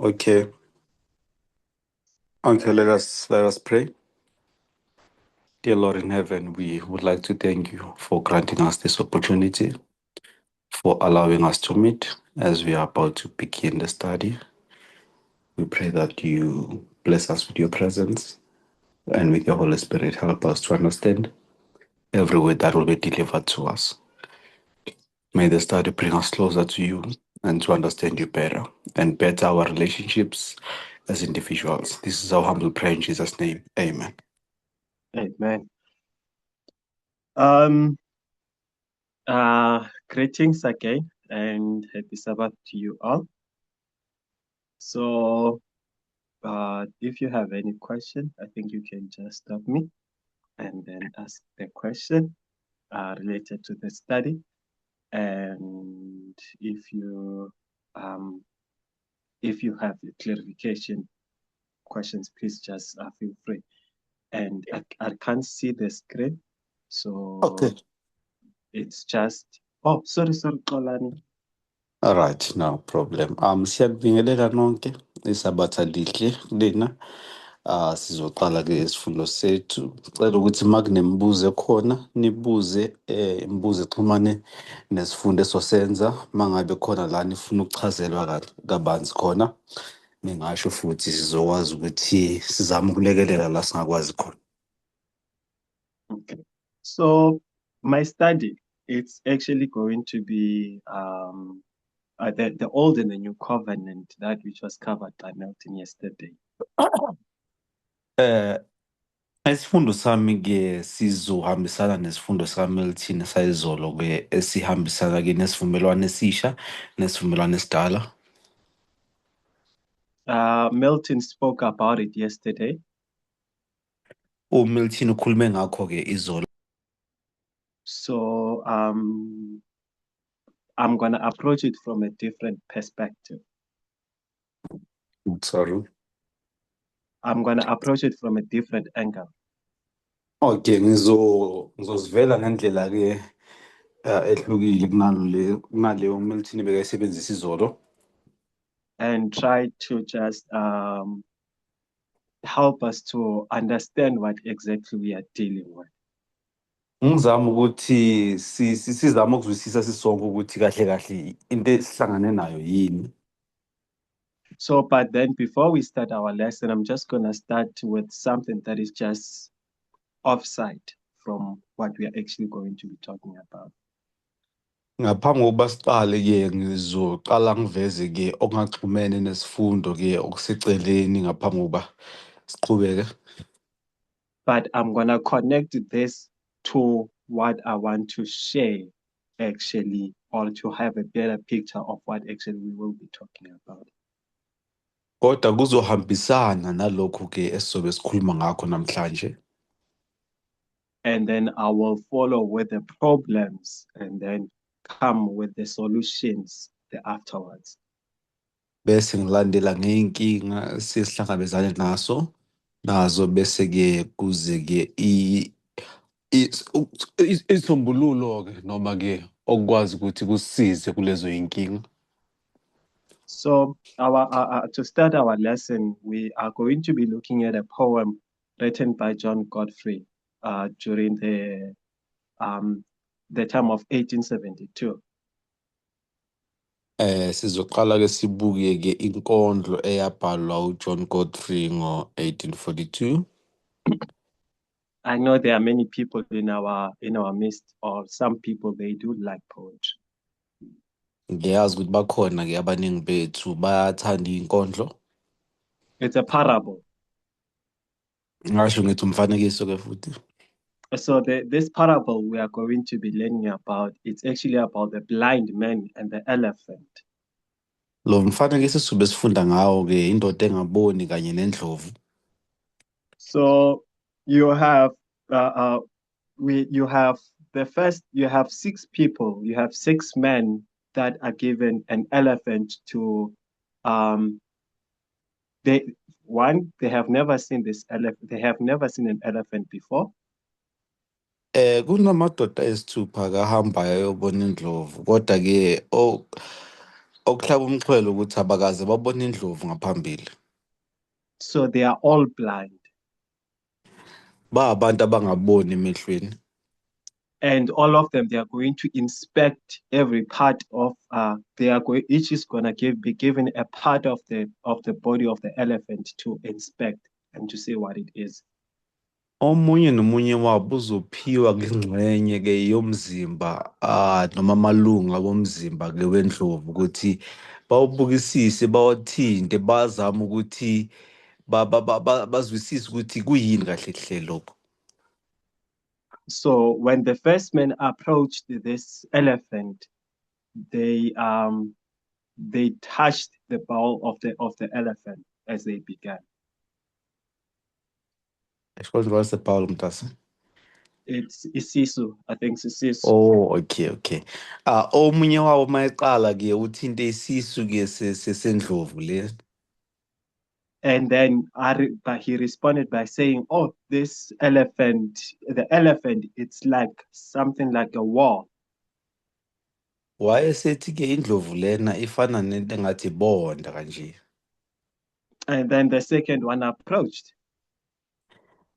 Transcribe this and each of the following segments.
Okay. Okay, let us pray. Dear Lord in heaven, we would like to thank you for granting us this opportunity, for allowing us to meet as we are about to begin the study. We pray that you bless us with your presence and with your Holy Spirit. Help us to understand every word that will be delivered to us. May the study bring us closer to you and to understand you better and better our relationships as individuals. This is our humble prayer in Jesus' name. Amen. Amen. Greetings again and happy Sabbath to you all. So, if you have any question, I think you can just stop me and then ask the question related to the study. And if you have clarification questions, please just feel free. And I can't see the screen, so it's just, oh, sorry, sorry, Xolani. All right, no problem. Siyabingelela nonke, isabatha lihle kulina. Ah, sizoqala ke isifundo sethu. Cela ukuthi makunemibuzo ekhona nibuze imibuzo exhumane nesifundo esosenza. Mangabe khona la nifuna ukuchazelwa kabanzi khona, ningasho futhi sizokwazi ukuthi sizame ukulekelela la singakwazi khona. Okay. So my study, it's actually going to be the Old and the New Covenant, that which was covered by Milton yesterday. Isifundo sami ke sizohambisana nesifundo sikaMilton sayizolo ke esihambisana ke nesivumelwano esisha nesivumelwano esidala. Milton spoke about it yesterday. UMilton ukhulume ngakho ke izolo. So I'm going to approach it from a different perspective. Sorry. I'm going to approach it from a different angle. Okay, ngizozivela ngendlela ke ehlukile kunalo le kunaleyo uMilton bekayisebenzisa izolo and try to just help us to understand what exactly we are dealing with. Ngizama ukuthi sizame ukuzwisisa sisonke ukuthi kahle kahle into esihlangane nayo yini. So, but then before we start our lesson, I'm just going to start with something that is just offside from what we are actually going to be talking about. Ngaphambi kokuba siqale ke ngizoqala ngiveze ke okungaxhumene nesifundo ke okuseceleni ngaphambi kokuba siqhubeke. But I'm going to connect this to what I want to share actually, or to have a better picture of what actually we will be talking about. Kodwa kuzohambisana nalokhu ke esizobe sikhuluma ngakho namhlanje. And then I will follow with the problems and then come with the solutions the afterwards. Bese ngilandela ngey'nkinga sihlangabezane nazo bese ke kuze ke isisombululo ke noma ke okukwazi ukuthi kusisize kulezo y'nkinga. So our to start our lesson, we are going to be looking at a poem written by John Godfrey during the time of 1872. Sizoqala ke sibuke ke inkondlo eyabhalwa uJohn Godfrey ngo-1842. I know there are many people in our midst, or some people, they do like poetry. Ngiyazi ukuthi bakhona ke abaningi bethu bayathanda inkondlo. It's a parable. Ngasho ngithi umfanekiso ke futhi. So this parable we are going to be learning about, it's actually about the blind man and the elephant. Lo mfanekiso esizobe sifunda ngawo ke indoda engaboni kanye nendlovu. So you have we you have the first you have six people, you have six men that are given an elephant to they one they have never seen this elephant, they have never seen an elephant before. Kunamadoda ayisithupha kahambayo ayobona indlovu kodwa ke Okuhlaba umxhwele ukuthi abakaze babone indlovu ngaphambili. So they are all blind. Ba abantu abangaboni emehlweni. And all of them, they are going to inspect every part of they are going each is going to give be given a part of the body of the elephant to inspect and to see what it is. Omunye nomunye wabo uzophiwa ingxenye ke yomzimba ah noma amalunga womzimba ke wendlovu ukuthi bawubukisise bawathinte bazame ukuthi bazwisise ukuthi kuyini kahle hle lokho. So when the first man approached this elephant, they touched the bowl of the elephant as they began. Excuse, what's the bowl, mntase? It's isisu, I think isisu. Oh, okay. Ah, omunye wabo mayeqala ke uthinte isisu ke sendlovu le. And then but he responded by saying, "Oh, this elephant, the elephant, it's like something like a wall." Wayesethi ke indlovu lena ifana nento engathi ibonda kanje. And then the second one approached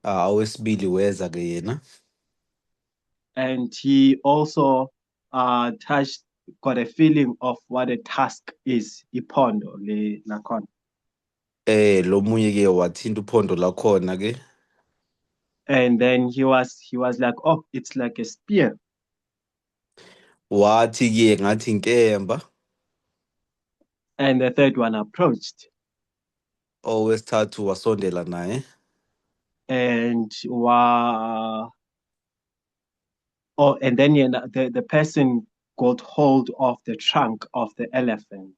Ah, owesibili weza ke yena. And he also touched, got a feeling of what a tusk is, iphondo le lakhona. Lo munye ke wathinta uphondo lakhona ke. And then he was like, "Oh, it's like a spear." Wathi ke ngathi inkemba. And the third one approached Owesithathu wasondela naye. And wa oh, and then yena, the person got hold of the trunk of the elephant,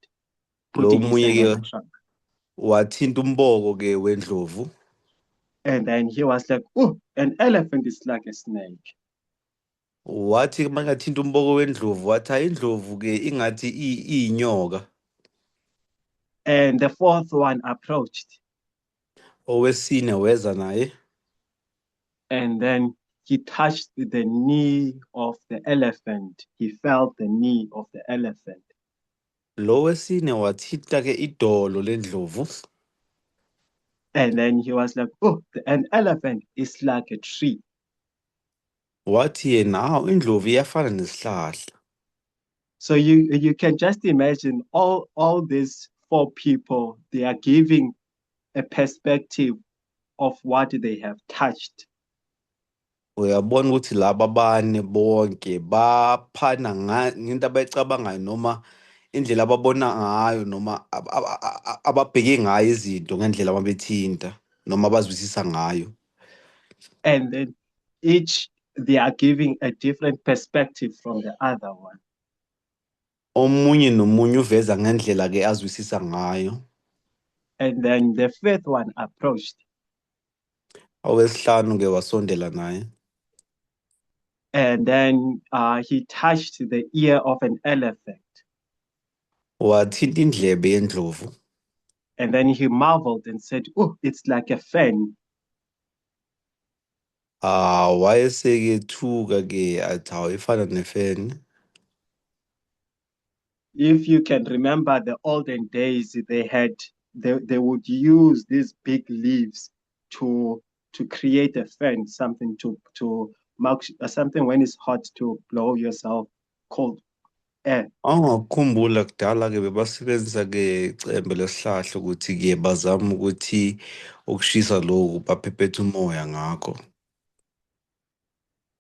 Lo putting his munye hand on ke the trunk. Wathinta umboko ke wendlovu. And then he was like, "Oh, an elephant is like a snake." Wathi mangathinta umboko wendlovu wathi hayi indlovu ke ingathi iyinyoka. And the fourth one approached Owesine weza naye. And then he touched the knee of the elephant. He felt the knee of the elephant. Lo wesine wathinta ke idolo lendlovu. And then he was like, "Oh, an elephant is like a tree." Wathi yena hawu indlovu iyafana nesihlahla. So you can just imagine all these four people, they are giving a perspective of what they have touched. Uyabona ukuthi laba abane bonke baphana ngento abayicabangayo noma indlela ababona ngayo noma ababheke ngayo izinto ngendlela ababethinta noma abazwisisa ngayo. And then each they are giving a different perspective from the other one. Omunye nomunye uveza ngendlela ke azwisisa ngayo. And then the fifth one approached Owesihlanu ke wasondela naye. And then he touched the ear of an elephant. Wathinta indlebe yendlovu. And then he marveled and said, "Oh, it's like a fan." Ah, wayesekethuka ke athi hawu ifana nefeni. If you can remember the olden days, they would use these big leaves to create a fan, something to mark something when it's hot to blow yourself cold air. Angakukhumbula kudala ke bebasebenzisa ke icembe lesihlahla ukuthi ke bazame ukuthi ukushisa lokhu baphephethe umoya ngakho.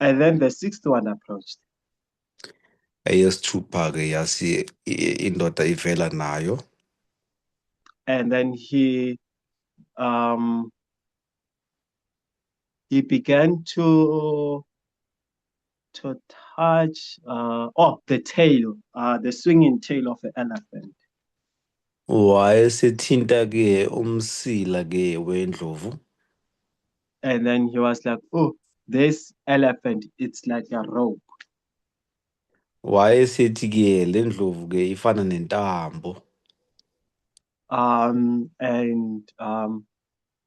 And then the sixth one approached Eyesithupha ke yasi indoda ivela nayo. And then he began to touch oh, the tail, the swinging tail of the elephant. Wayesethinta ke umsila ke wendlovu. And then he was like, "Oh, this elephant, it's like a rope." Wayesethi ke le ndlovu ke ifana nentambo. And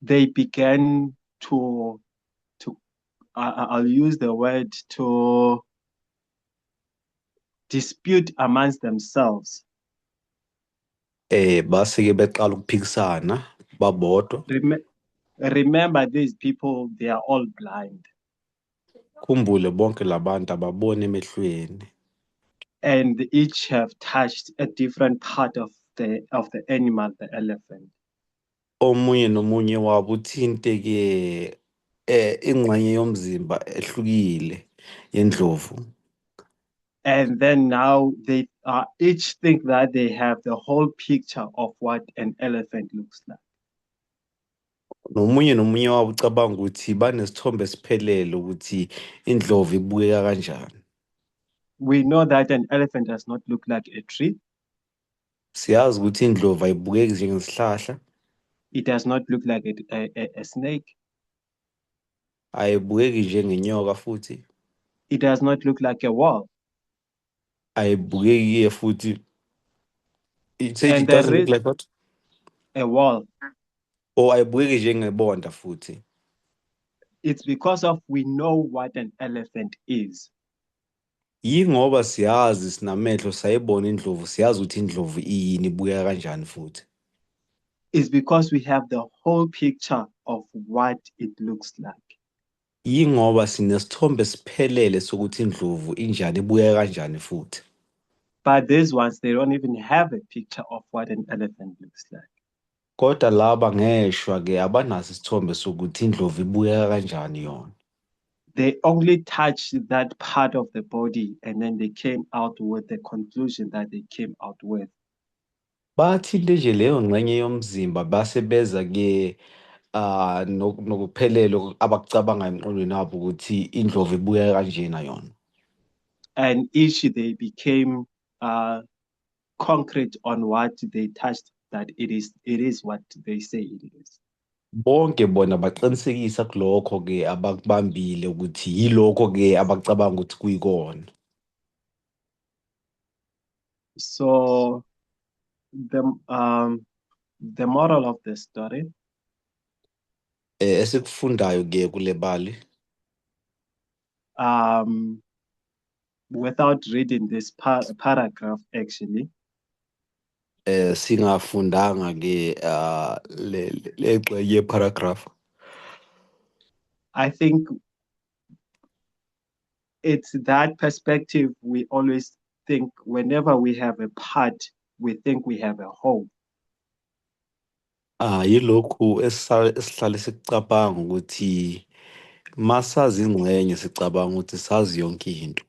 they began to, I'll use the word, to dispute amongst themselves. Base-ke beqala ukuphikisana babodwa. Remember, these people, they are all blind. Khumbule bonke labantu ababoni emehlweni. And each have touched a different part of the animal, the elephant. Omunye nomunye wabo uthinte-ke ingxenye yomzimba ehlukile yendlovu. And then now they each think that they have the whole picture of what an elephant looks like. Nomunye nomunye wabo ucabanga ukuthi banesithombe esiphelele ukuthi indlovu ibukeka kanjani. We know that an elephant does not look like a tree. Siyazi ukuthi indlovu ayibukeki njengesihlahla. It does not look like a snake. Ayibukeki njengenyoka futhi. It does not look like a wall. Ayibukeki futhi. It said And it there doesn't look is like what? A wall. Or ayibukeki njengebonda futhi. It's because of we know what an elephant is. Yingoba siyazi sinamehlo sayibona indlovu siyazi ukuthi indlovu iyini ibukeka kanjani futhi. It's because we have the whole picture of what it looks like. Yingoba sinesithombe siphelele sokuthi indlovu injani ibukeka kanjani futhi. But these ones, they don't even have a picture of what an elephant looks like. Kodwa laba ngeshwa ke abanaso isithombe sokuthi indlovu ibukeka kanjani yona. They only touched that part of the body and then they came out with the conclusion that they came out with. Bathinte nje leyo ngxenye yomzimba base beza ke nokuphelele abakucabanga emqondweni wabo ukuthi indlovu ibukeka kanjena yona. And each they became concrete on what they touched, that it is what they say it is. Bonke bona baqinisekisa kulokho ke abakubambile ukuthi yilokho ke abacabanga ukuthi kuyikona. So the moral of the story, Esikufundayo ke kule bali, without reading this paragraph actually, singafundanga ke le ngxenye paragraph, I think it's that perspective we always think whenever we have a part, we think we have a whole. Yilokhu esihlale sikucabanga ukuthi masazi ingxenye sicabanga ukuthi sazi yonke into.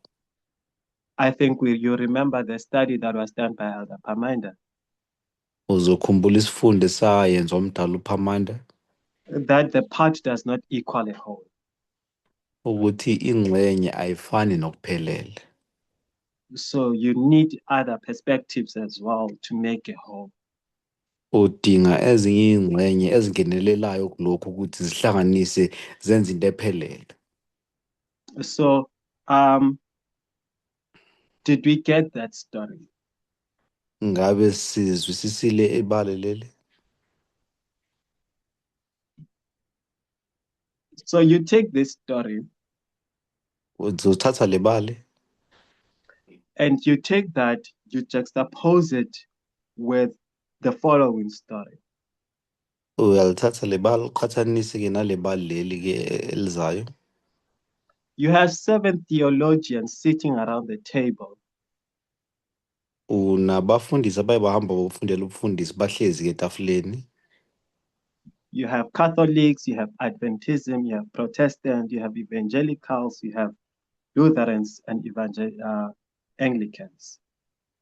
I think you remember the study that was done by Elder Pamanda. Uzokhumbula isifundo esayenziwa umdala uPamanda. That the part does not equal a whole. Ukuthi ingxenye ayifani nokuphelele. So you need other perspectives as well to make a whole. Udinga ezinye ingxenye ezingenelelayo kulokhu ukuthi zihlanganise zenze into ephelele. So did we get that story? Ngabe sizwisisile ibali leli? So you take this story Uzothatha le bali and you take that, you juxtapose it with the following story. Uyalithatha le bali uqhathanise ke nale bali leli ke elizayo. You have 7 theologians sitting around the table. Unabafundisi abaye bahamba bofundela ubufundisi bahlezi ke etafuleni. You have Catholics, you have Adventism, you have Protestant, you have Evangelicals, you have Lutherans and Anglicans.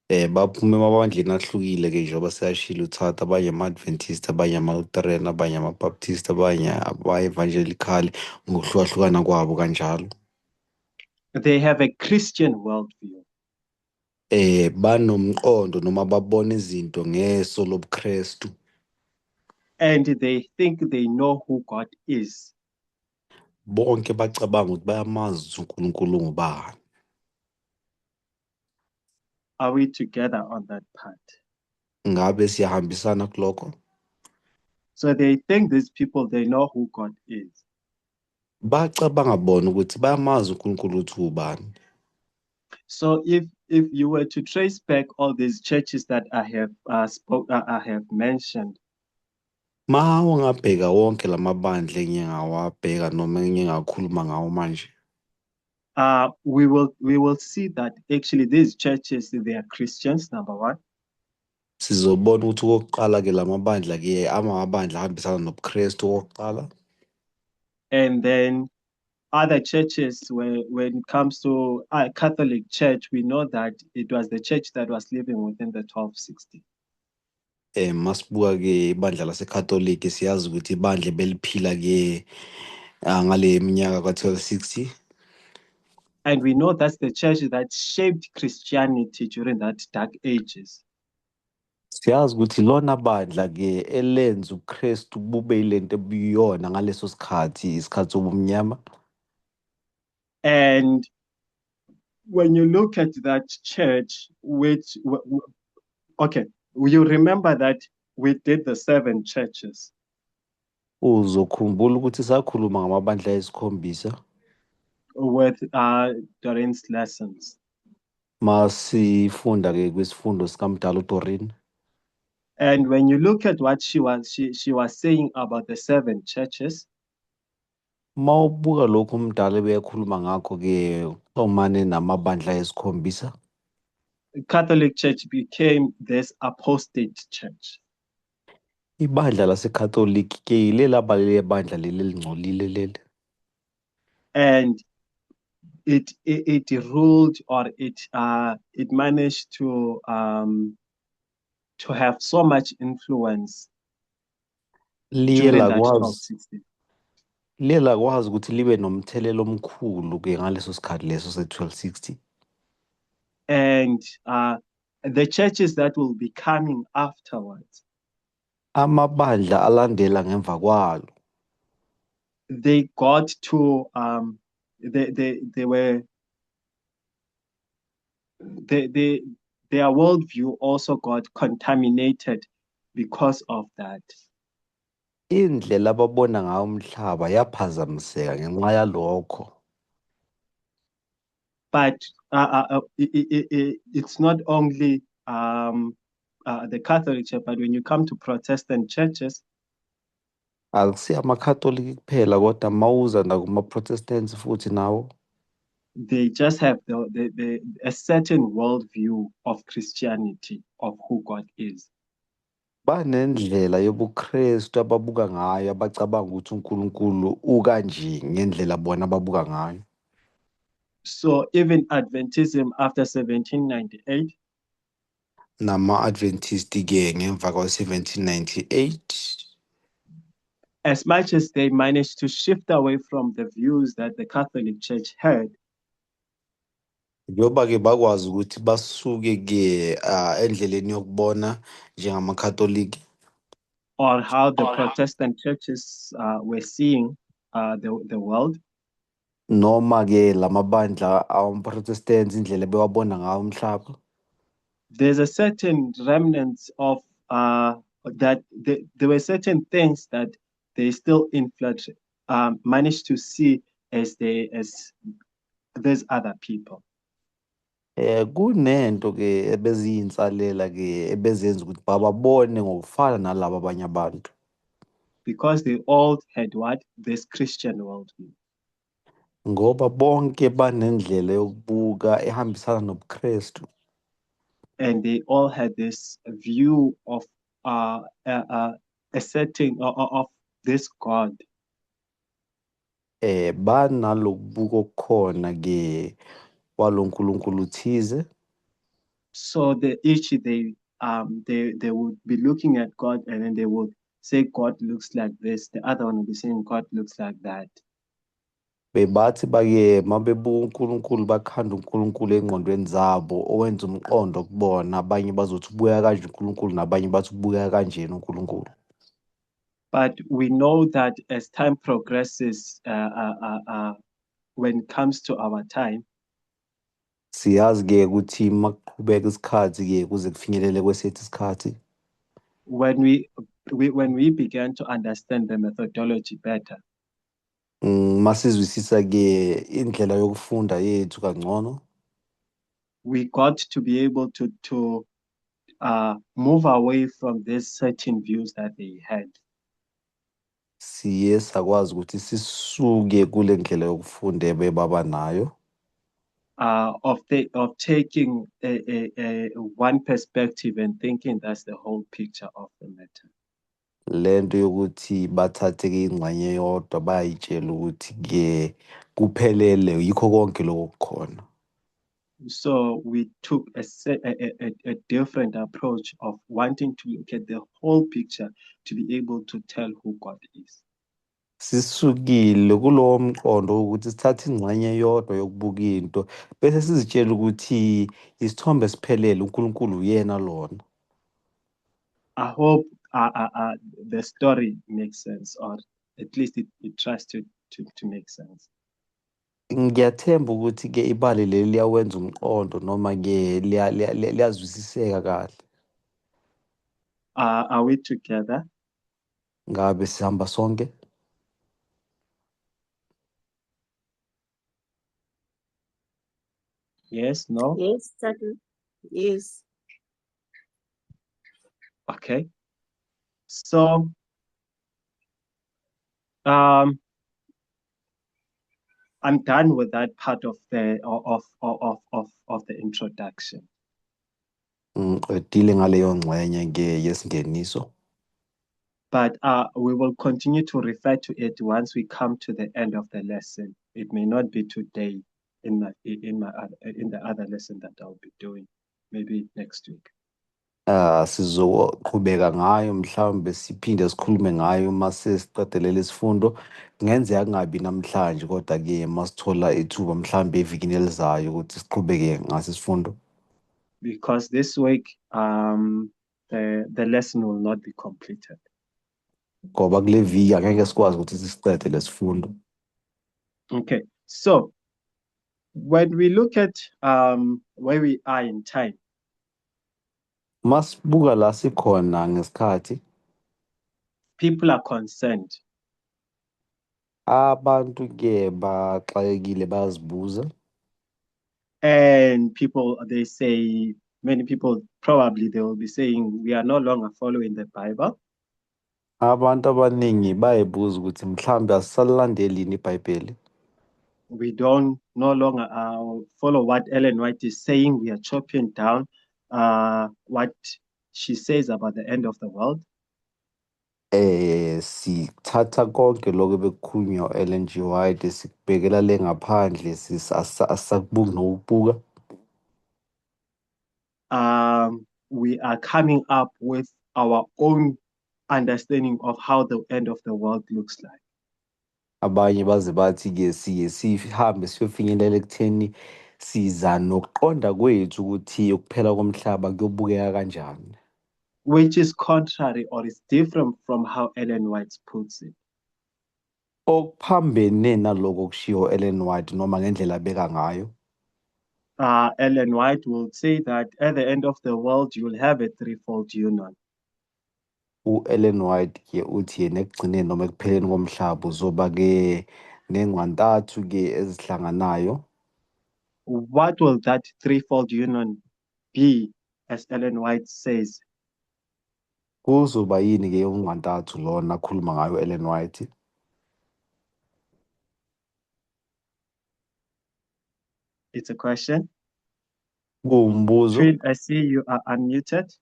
Baphuma emabandleni ahlukile ke njengoba seyashilo uthatha abanye ama-Adventist, abanye ama-Lutheran, abanye ama-Baptist, abanye aba-Evangelical ngokuhlukahlukana kwabo kanjalo. They have a Christian worldview. Banomqondo noma babona izinto ngeso lobuKristu. And they think they know who God is. Bonke bacabanga ukuthi bayamazi uNkulunkulu ngubani. Are we together on that part? Ngabe siyahambisana kulokho? So they think these people, they know who God is. Bacabanga bona ukuthi bayamazi uNkulunkulu ukuthi ubani. So If you were to trace back all these churches that I have mentioned, Ma ungabheka wonke lamabandla engingawabheka noma engingakhuluma ngawo manje, we will see that actually these churches, they are Christians, number one. Sizobona ukuthi okokuqala ke lamabandla ke amabandla ahambisana nobuKristu okokuqala. And then other churches, where when it comes to Catholic Church, we know that it was the church that was living within the 1260. Masibuka ke ibandla laseKatolika, siyazi ukuthi ibandla beliphila ke ngale minyaka ka-1260. And we know that's the church that shaped Christianity during that Dark Ages. Siyazi ukuthi lona bandla ke elenza ubuKristu bube yilento ebuyiyona ngaleso sikhathi, isikhathi sobumnyama. And when you look at that church, which, okay, you remember that we did the seven churches. Uzokhumbula ukuthi sakhuluma ngamabandla ayisikhombisa with Doreen's lessons. Masifunda ke kwisifundo sikamdala uDoreen. And when you look at what she was saying about the seven churches, Mawubuka lokhu umdala ebekhuluma ngakho ke xhumane namabandla ayisikhombisa, the Catholic Church became this apostate church. Ibandla laseKatoliki ke lelaba leli bandla leli elingcolile leli. And it ruled or it managed to have so much influence Liye during that lakwazi 1260. Liye lakwazi ukuthi libe nomthelela omkhulu ke ngaleso sikhathi leso se-1260. And the churches that will be coming afterwards, Amabandla alandela ngemva kwalo, they got to they were they their worldview also got contaminated because of that. Indlela ababona ngayo umhlaba yaphazamiseka ngenxa yalokho. But it's not only the Catholic Church, but when you come to Protestant churches, Akusiyo amaKatolika kuphela kodwa mawuza nakuma-Protestants futhi nawo, they just have the a certain worldview of Christianity, of who God is. Banendlela yobuKristu ababuka ngayo, abacabanga ukuthi uNkulunkulu ukanje ngendlela bona ababuka ngayo. So even Adventism after 1798, Nama-Adventist ke ngemva kwa-1798, as much as they managed to shift away from the views that the Catholic Church had, njengoba ke bakwazi ukuthi basuke ke endleleni yokubona njengamaKatolika or how the Protestant churches were seeing the world, noma ke lamabandla ama-Protestants indlela bewabona ngawo umhlaba, there's a certain remnants of that there were certain things that they still infiltrate, managed to see as there's other people. Kunento ke ebeziyinsalela ke ebezenza ukuthi bababone ngokufana nalabo abanye abantu. Because they all had what? This Christian worldview. Ngoba bonke banendlela yokubuka ehambisana nobuKristu. And they all had this view of a setting of this God. Banalokubuka okukhona ke waloNkulunkulu thize. So the each they would be looking at God and then they would say God looks like this. The other one would be saying God looks like that. Bebathi bake mabebuka uNkulunkulu bakhanda uNkulunkulu engqondweni zabo owenza umqondo kubona, abanye bazothi ubuya kanje uNkulunkulu nabanye bathi ubuya kanjena uNkulunkulu. But we know that as time progresses, when it comes to our time, Siyazi ke ukuthi makuqhubeka isikhathi ke kuze kufinyelele kwesethu isikhathi, when we began to understand the methodology better, masizwisisa ke indlela yokufunda yethu kangcono, We got to be able to move away from these certain views that they had. Siye sakwazi ukuthi sisuke kule ndlela yokufunda ebebaba nayo. Of taking a one perspective and thinking that's the whole picture of the matter. Lento yokuthi bathathe ingxenye eyodwa bayitshela ukuthi ke kuphelele yikho konke lokho okukhona. So we took a different approach of wanting to look at the whole picture to be able to tell who God is. Sisukile kulowo mqondo wokuthi sithathe ingxenye eyodwa yokubuka into bese sizitshela ukuthi isithombe siphelele uNkulunkulu uyena lona. I hope the story makes sense, or at least it tries to make sense. Ngiyathemba ukuthi ke ibali leli liyawenza umqondo noma ke liyazwisiseka kahle. Are we together? Ngabe sihamba sonke? Yes, no? Yes, certainly. Yes. Okay. So, I'm done with that part of the introduction. Ngiqedile ngaleyo ngxenye ke yesingeniso. But we will continue to refer to it once we come to the end of the lesson. It may not be today in the other lesson that I'll be doing, maybe next week. Sizoqhubeka ngayo mhlawumbe siphinde sikhulume ngayo uma sesiqedelele isifundo. Kungenzeka kungabi namhlanje kodwa ke masithola ithuba mhlawumbe evikini elizayo ukuthi siqhubeke ngaso isifundo. Because this week the lesson will not be completed. Ngoba kule viki angeke sikwazi ukuthi sisiqede lesifundo. Okay, so when we look at where we are in time, masibuka la sikhona ngesikhathi, people are concerned. Abantu ke baxakekile bayazibuza. And people, they say, many people probably they will be saying we are no longer following the Bible. Abantu abaningi bayibuza ukuthi mhlambe asisalandeli yini iBhayibheli. We don't no longer follow what Ellen White is saying. We are chopping down what she says about the end of the world. Sithatha konke lokho bekukhulunywa Ellen G. White sikubhekela le ngaphandle asakubuki nokubuka. We are coming up with our own understanding of how the end of the world looks like. Abanye baze bathi ke siye sihambe siyofinyelela ekutheni siza nokuqonda kwethu ukuthi ukuphela komhlaba kuyobukeka kanjani. Which is contrary or is different from how Ellen White puts it. Okuphambene naloko okushiwo Ellen White noma ngendlela abeka ngayo. Ellen White will say that at the end of the world you will have a threefold union. U-Ellen White ke uthi yena ekugcineni noma ekupheleni komhlaba uzoba ke nengqantathu ke ezihlanganayo. What will that threefold union be, as Ellen White says? Kuzoba yini ke ungqantathu lona akhuluma ngayo Ellen White? It's a question. Kuwumbuzo. Twin, I see you are unmuted.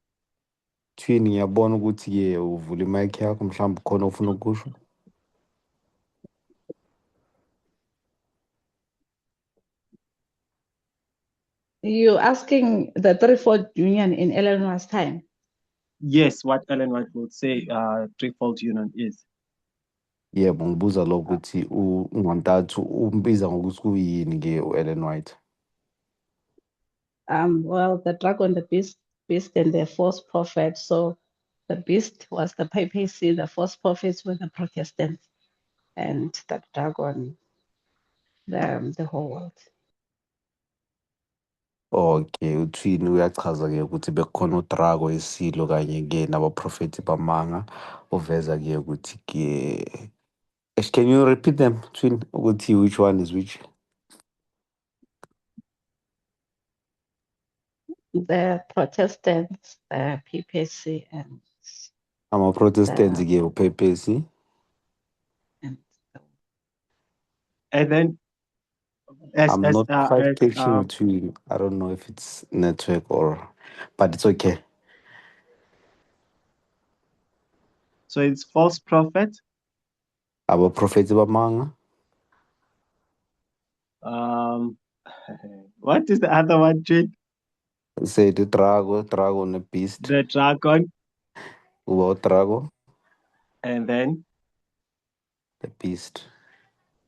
Twin, ngiyabona ukuthi ke uvula imic yakho, mhlawumbe khona ofuna ukusho. You asking the threefold union in Ellen White's time? Yes, what Ellen White would say threefold union is. Yebo, ngibuza lokho ukuthi ungqantathu umbiza ngokuthi kuyini ke uEllen White? Well, the dragon, the beast and the false prophet. So the beast was the papacy, the false prophets were the Protestants, and the dragon, the whole world. Okay, uTwin uyachaza ke ukuthi bekukhona udrago isilo kanye ke nabaprofeti bamanga, uveza ke ukuthi ke. Can you repeat them, Twin? Ukuthi which one is which? The Protestants, the PPC, and Ama-Protestants the ke uPhepesi. and the, And then as I'm as not quite as catching between. I don't know if it's network or, but it's okay. So it's false prophet. Abaprofethi bamanga. What is the other one, Jade? Say the dragon, the beast. The dragon. Uba Drago. And then the beast.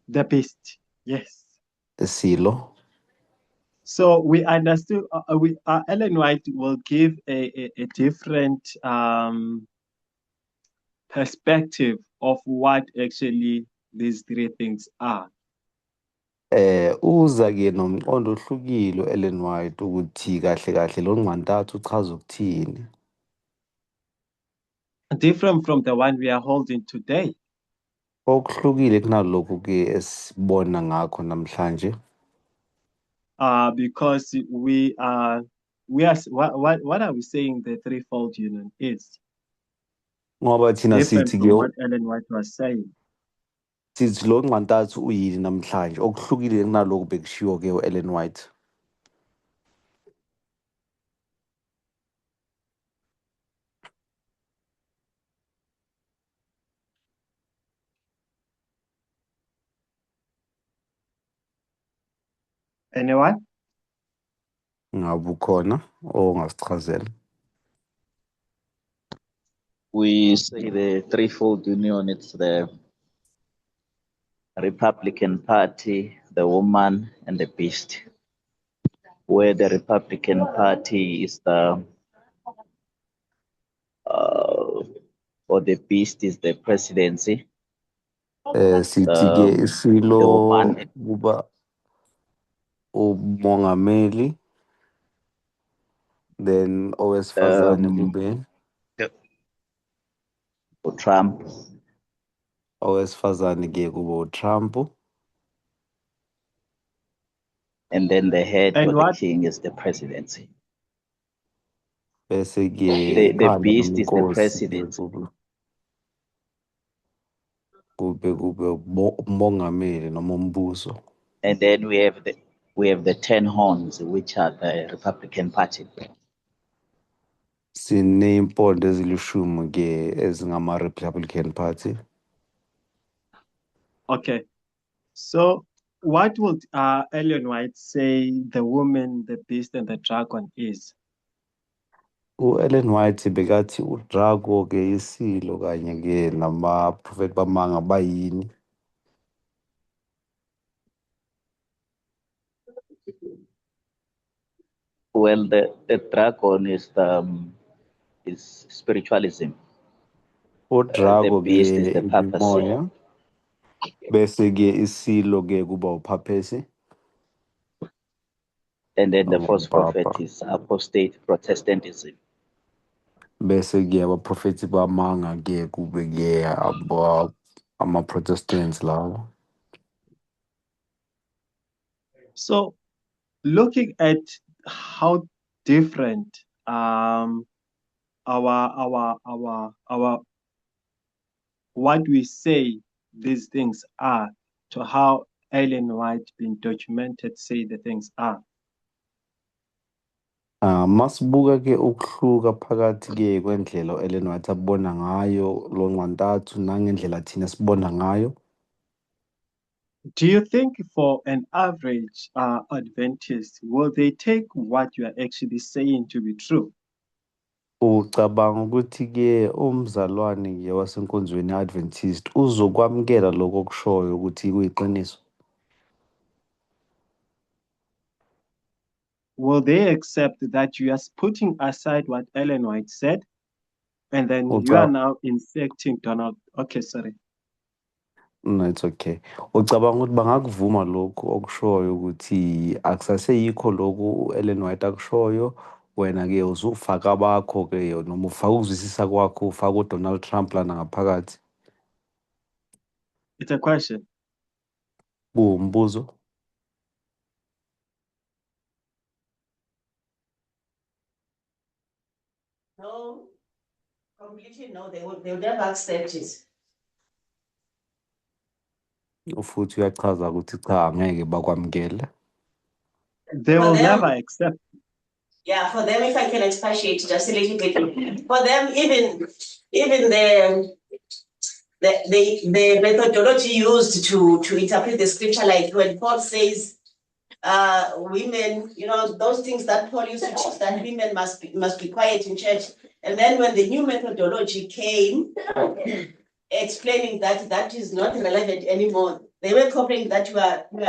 The beast. Yes. The silo. So we understood. We Ellen White will give a different perspective of what actually these three things are. Uza ke nomqondo ohlukile Ellen White ukuthi kahle kahle lo nqantathu uchaza ukuthini. Different from the one we are holding today. Okuhlukile kunalokhu ke esibona ngakho namhlanje. Because we are what are we saying the threefold union is? Ngoba thina Different sithi from ke what Ellen White was saying. Sithi lo nqantathu uyini namhlanje okuhlukile kunalokhu bekushiwo ke uEllen White. Anyone? Ngabe ukhona ongasichazela? We say the threefold union, it's the Republican Party, the woman, and the beast. Where the Republican Party is the, or the beast is the presidency. Sithi ke isilo The woman kuba umongameli, then owesifazane kube Trump. Owesifazane ke kube uTrump. And then the head And or the what? king is the presidency. Bese ke The ikhanda beast is the nomkhosi ke presidency. kube umongameli noma umbuso. And then we have the 10 horns, which are the Republican Party. Sinempondo ezilishumi ke ezingama Republican Party. Okay. So what would Ellen White say the woman, the beast, and the dragon is? U-Ellen White bekathi uDrago ke isilo kanye ke nama-prophet bamanga bayini? Well, the dragon is is spiritualism. UDrago The beast is ke the papacy. imimoya. Bese ke isilo ke kuba uPapacy. And then the Noma false prophet uPapa. is apostate Protestantism. Bese ke abaprofethi bamanga ke kube ke ama-Protestants lawo. So looking at how different our what we say these things are to how Ellen White been documented say the things are. Masibuka ke ukuhluka phakathi ke kwendlela uEllen White abona ngayo lo nqantathu nangendlela thina sibona ngayo. Do you think for an average Adventist, will they take what you are actually saying to be true? Ucabanga ukuthi ke umzalwane ke wasenkonzweni ye-Adventist uzokwamukela lokho okushoyo ukuthi kuyiqiniso? Will they accept that you are putting aside what Ellen White said, and then you are now inserting Donald? Okay, sorry. No, it's okay. Ucabanga ukuthi bangakuvuma lokhu okushoyo ukuthi akusaseyikho lokhu uEllen White akushoyo, wena ke uzufaka abakho ke noma ufaka ukuzwisisa kwakho, ufaka uDonald Trump lana ngaphakathi? It's a question. Kuwumbuzo. Completely no, they would never accept it. Futhi uyachaza ukuthi cha, angeke bakwamukele. They For will them, never accept. Yeah, for them, if I can expatiate just a little bit, for them, even the methodology used to interpret the scripture, like when Paul says, women, those things that Paul used to teach, that women must be quiet in church. And then when the new methodology came, explaining that that is not relevant anymore, they were complaining that we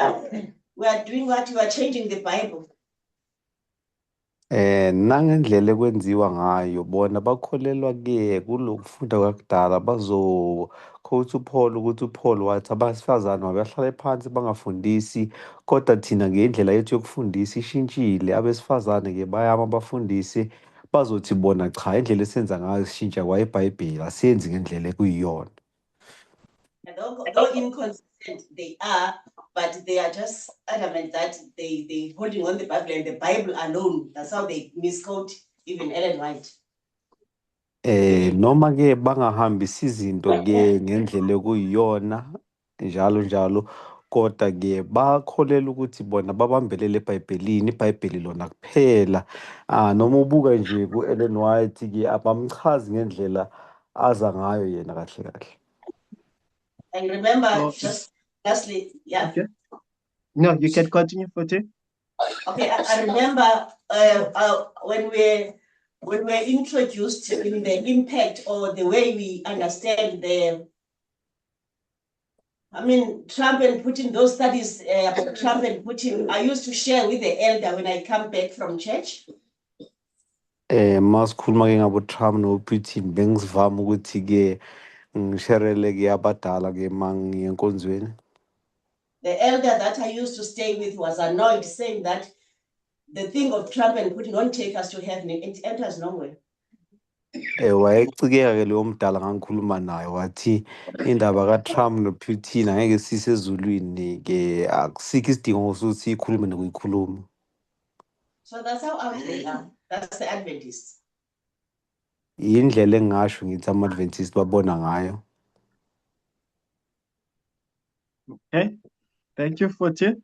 are doing what you are changing the Bible. Nangendlela ekwenziwa ngayo, bona bakholelwa ke kulokufunda kwakudala, bazo quote uPaul ukuthi uPaul wathi abesifazane mabahlale phansi bangafundisi, kodwa thina ngendlela yethu yokufundisa ishintshile, abesifazane ke bayama bafundise, bazothi bona cha, indlela esenza ngayo sishintsha kwa iBhayibheli, asiyenzi ngendlela ekuyiyona. And though inconsistent they are, but they are just adamant that they holding on the Bible and the Bible alone. That's how they misquote even Ellen White. Noma ke bangahambisi izinto ke ngendlela ekuyiyona njalo njalo, kodwa ke bakholelwa ukuthi bona babambelele eBhayibhelini, iBhayibheli lona kuphela. Ah, noma ubuka nje ku-Ellen White ke, abamchazi ngendlela aza ngayo yena kahle kahle. And remember, So, just lastly, yeah. Okay. No, you can continue, Futhi. Okay, I remember when we're introduced in the impact or the way we understand the, I mean, Trump and Putin, those studies about Trump and Putin, I used to share with the elder when I come back from church. Masikhuluma ke ngabo Trump no Putin, bengivama ukuthi ke ngisherele ke abadala ke mangiye enkonzweni. The elder that I used to stay with was annoyed, saying that the thing of Trump and Putin won't take us to heaven, it enters nowhere. Wayecikeka ke leyo mdala ngangikhuluma naye, wathi indaba kaTrump noPutin angeke sise ezulwini ke, akusikho isidingo sokuthi siyikhulume nokuyikhuluma. So that's how out they are. That's the Adventists. Indlela engingasho ngithi ama-Adventist babona ngayo. Okay. Thank you, Futhi.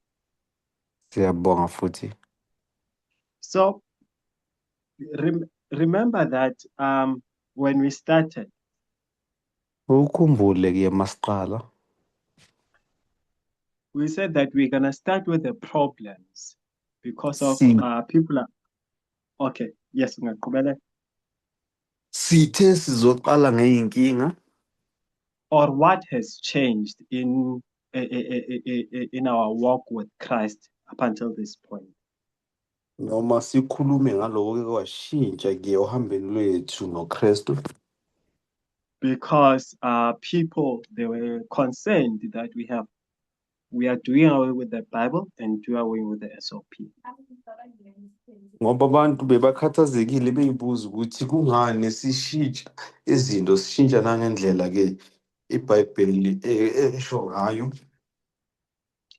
Siyabonga futhi. So remember that when we started, Ukhumbule ke masiqala, we said that we're gonna start with the problems because of Si- people are okay. Yes, ungaqhubeka. Sithe sizoqala ngey'nkinga Or what has changed in our walk with Christ up until this point. Noma sikhulume ngaloko kwashintsha ke ohambeni lwethu noKristu. Because people, they were concerned that we are doing away with the Bible and do away with the SOP. Ngoba abantu bebakhathazekile beyibuza ukuthi kungani sishintsha izinto, sishintsha nangendlela ke iBhayibheli esho ngayo.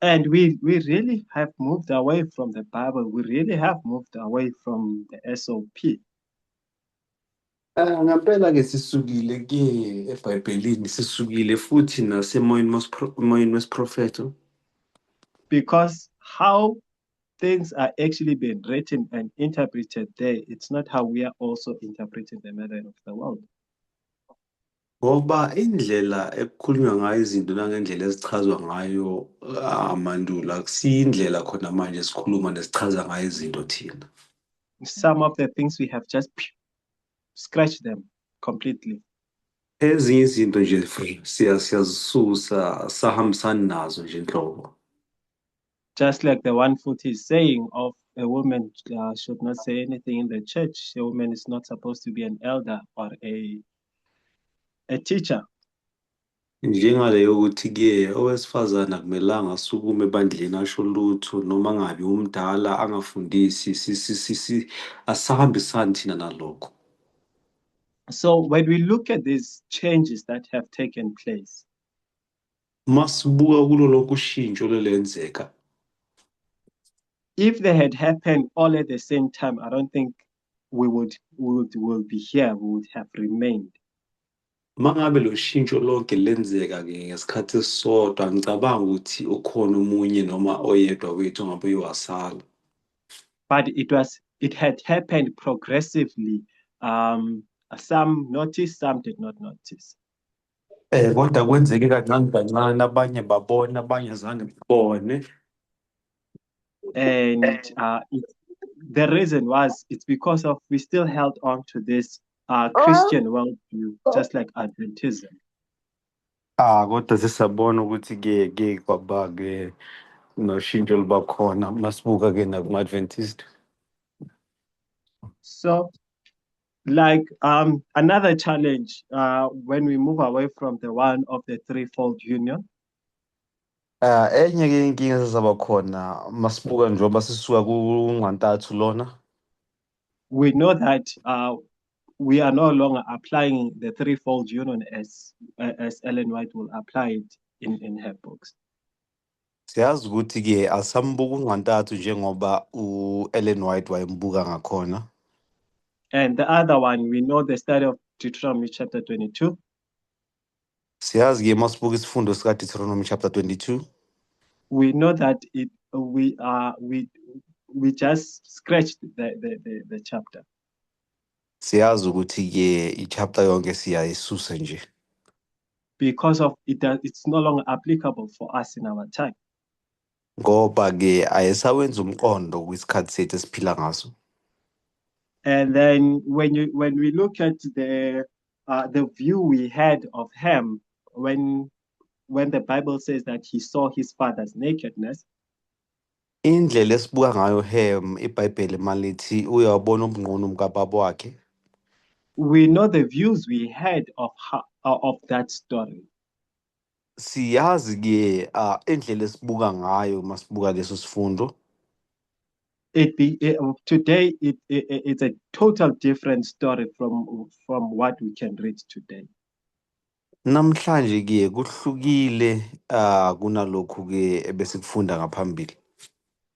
And we really have moved away from the Bible. We really have moved away from the SOP. Ngempela ke sisukile ke eBhayibhelini, sisukile futhi nasemoyeni emoyeni wesiprofetho. Because how things are actually being written and interpreted there, it's not how we are also interpreting the matter of the world. Ngoba indlela ekukhulunywa ngayo izinto nangendlela ezichazwa ngayo mandulo akusiyo indlela khona manje sikhuluma nesichaza ngayo izinto thina. Some of the things we have just scratched them completely. Ezinye izinto nje siyazisusa, sahambisani nazo nje nhlobo. Just like the one Futhi is saying of a woman should not say anything in the church. A woman is not supposed to be an elder or a teacher. Njengale yokuthi ke owesifazane akumelanga asukume ebandleni asho lutho noma angabi umdala angafundisi, asahambisani thina nalokho. So when we look at these changes that have taken place, Masibuka kulo lonke ushintsho lolenzeka, if they had happened all at the same time, I don't think we would will be here. We would have remained. Mangabe lo shintsho lonke lenzeka-ke ngesikhathi esisodwa, angicabangi ukuthi ukhona omunye noma oyedwa wethu ongabe uye wasala. But it had happened progressively. Some noticed, some did not notice. Kodwa kwenzeke kancane kancane, abanye babona, abanye zange babone. And the reason was it's because of we still held on to this Christian worldview, just like Adventism. Ah, kodwa sesabona ukuthi ke kwaba ke noshintsho oluba khona masibuka ke nakuma-Adventist. So, like another challenge when we move away from the one of the threefold union, Ah, enye ke inkinga esezaba khona masibuka njengoba sisuka kunxantathu lona, we know that we are no longer applying the threefold union as Ellen White will apply it in her books. Siyazi ukuthi ke asambuka unxantathu njengoba u-Ellen White wayembuka ngakhona. And the other one, we know the study of Deuteronomy chapter 22. Siyazi ke masibuka isifundo sika Deuteronomy chapter 22, We know that it we are we just scratched the chapter siyazi ukuthi ke i-chapter yonke siyayisusa nje because of it it's no longer applicable for us in our time. Ngoba ke ayisawenza umqondo kwisikhathi sethu esiphila ngaso. And then when we look at the view we had of Ham when the Bible says that he saw his father's nakedness, Indlela esibuka ngayo Ham, iBhayibheli malithi uyabona ubunqunu bukababa wakhe, we know the views we had of that story. Siyazi ke indlela esibuka ngayo masibuka leso sifundo. It be it, today it, it it's a total different story from what we can read today. Namhlanje ke kuhlukile kunalokhu ke ebesikufunda ngaphambili.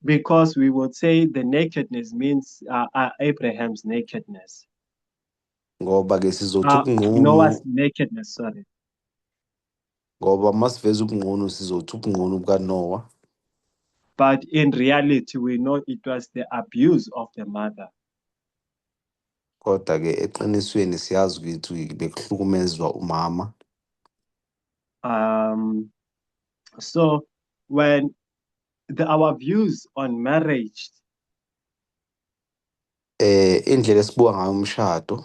Because we would say the nakedness means Abraham's nakedness. Ngoba ke sizothi ubunqunu Noah's nakedness, sorry. Ngoba masiveza ubunqunu sizothi ubunqunu bukaNoah. But in reality, we know it was the abuse of the mother. Kodwa ke eqinisweni siyazi ukuthi bekuhlukumezwa umama. So when our views on marriage, Indlela esibuka ngayo umshado,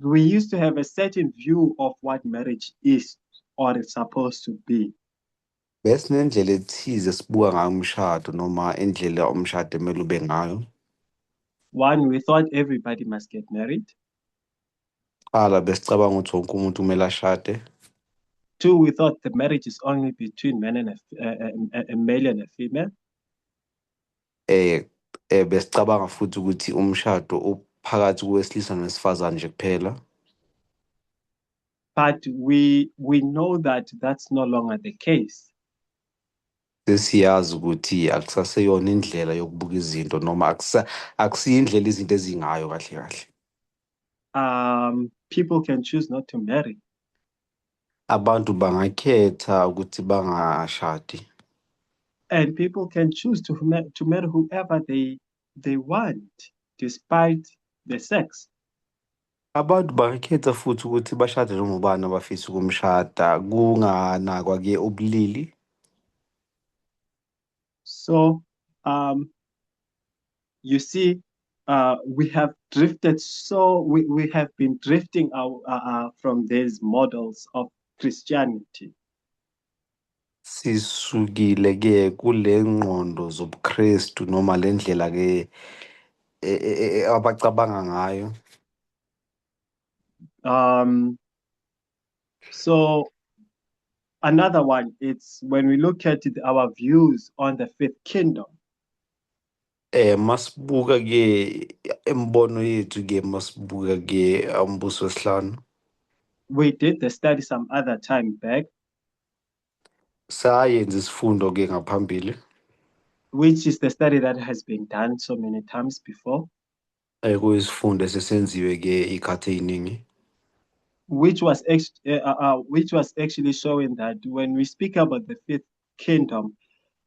we used to have a certain view of what marriage is or is supposed to be. Besinendlela ethize esibuka ngayo umshado noma indlela umshado emele ube ngayo. One, we thought everybody must get married. Qala besicabanga ukuthi wonke umuntu kumele ashade. Two, we thought the marriage is only between men and a male and a female. Besicabanga futhi ukuthi umshado uphakathi kowesilisa nowesifazane nje kuphela. But we know that that's no longer the case. Sesiyazi ukuthi akusaseyona indlela yokubuka izinto noma akusiyo indlela izinto ezingayo kahle kahle. People can choose not to marry. Abantu bangakhetha ukuthi bangashadi. And people can choose to marry whoever they want, despite the sex. Abantu bangakhetha futhi ukuthi bashade noma ubani abafisa ukumshada kunganakwa ke ubulili. So, you see, we have drifted, so we have been drifting out from these models of Christianity. Sisukile ke kule ngqondo zobuKristu noma le ndlela ke abacabanga ngayo. So another one, it's when we look at it, our views on the fifth kingdom. Masibuka ke imbono yethu ke masibuka ke umbuso wesihlanu. We did the study some other time back, Sayenza isifundo ke ngaphambili, which is the study that has been done so many times before. Kuyisifundo esesenziwe ke ikhathi eziningi. Which was actually showing that when we speak about the fifth kingdom,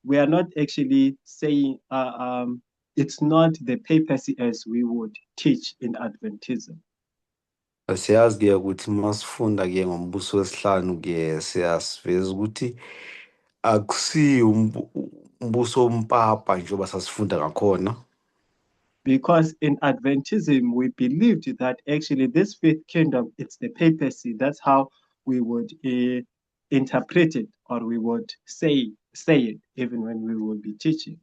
we are not actually saying it's not the papacy as we would teach in Adventism. Siyazi-ke ukuthi masifunda-ke ngombuso wesihlanu-ke siyasiveza ukuthi akusiyo umbuso wompapa njengoba sasifunda ngakhona. Because in Adventism, we believed that actually this fifth kingdom, it's the papacy. That's how we would interpret it, or we would say it even when we would be teaching.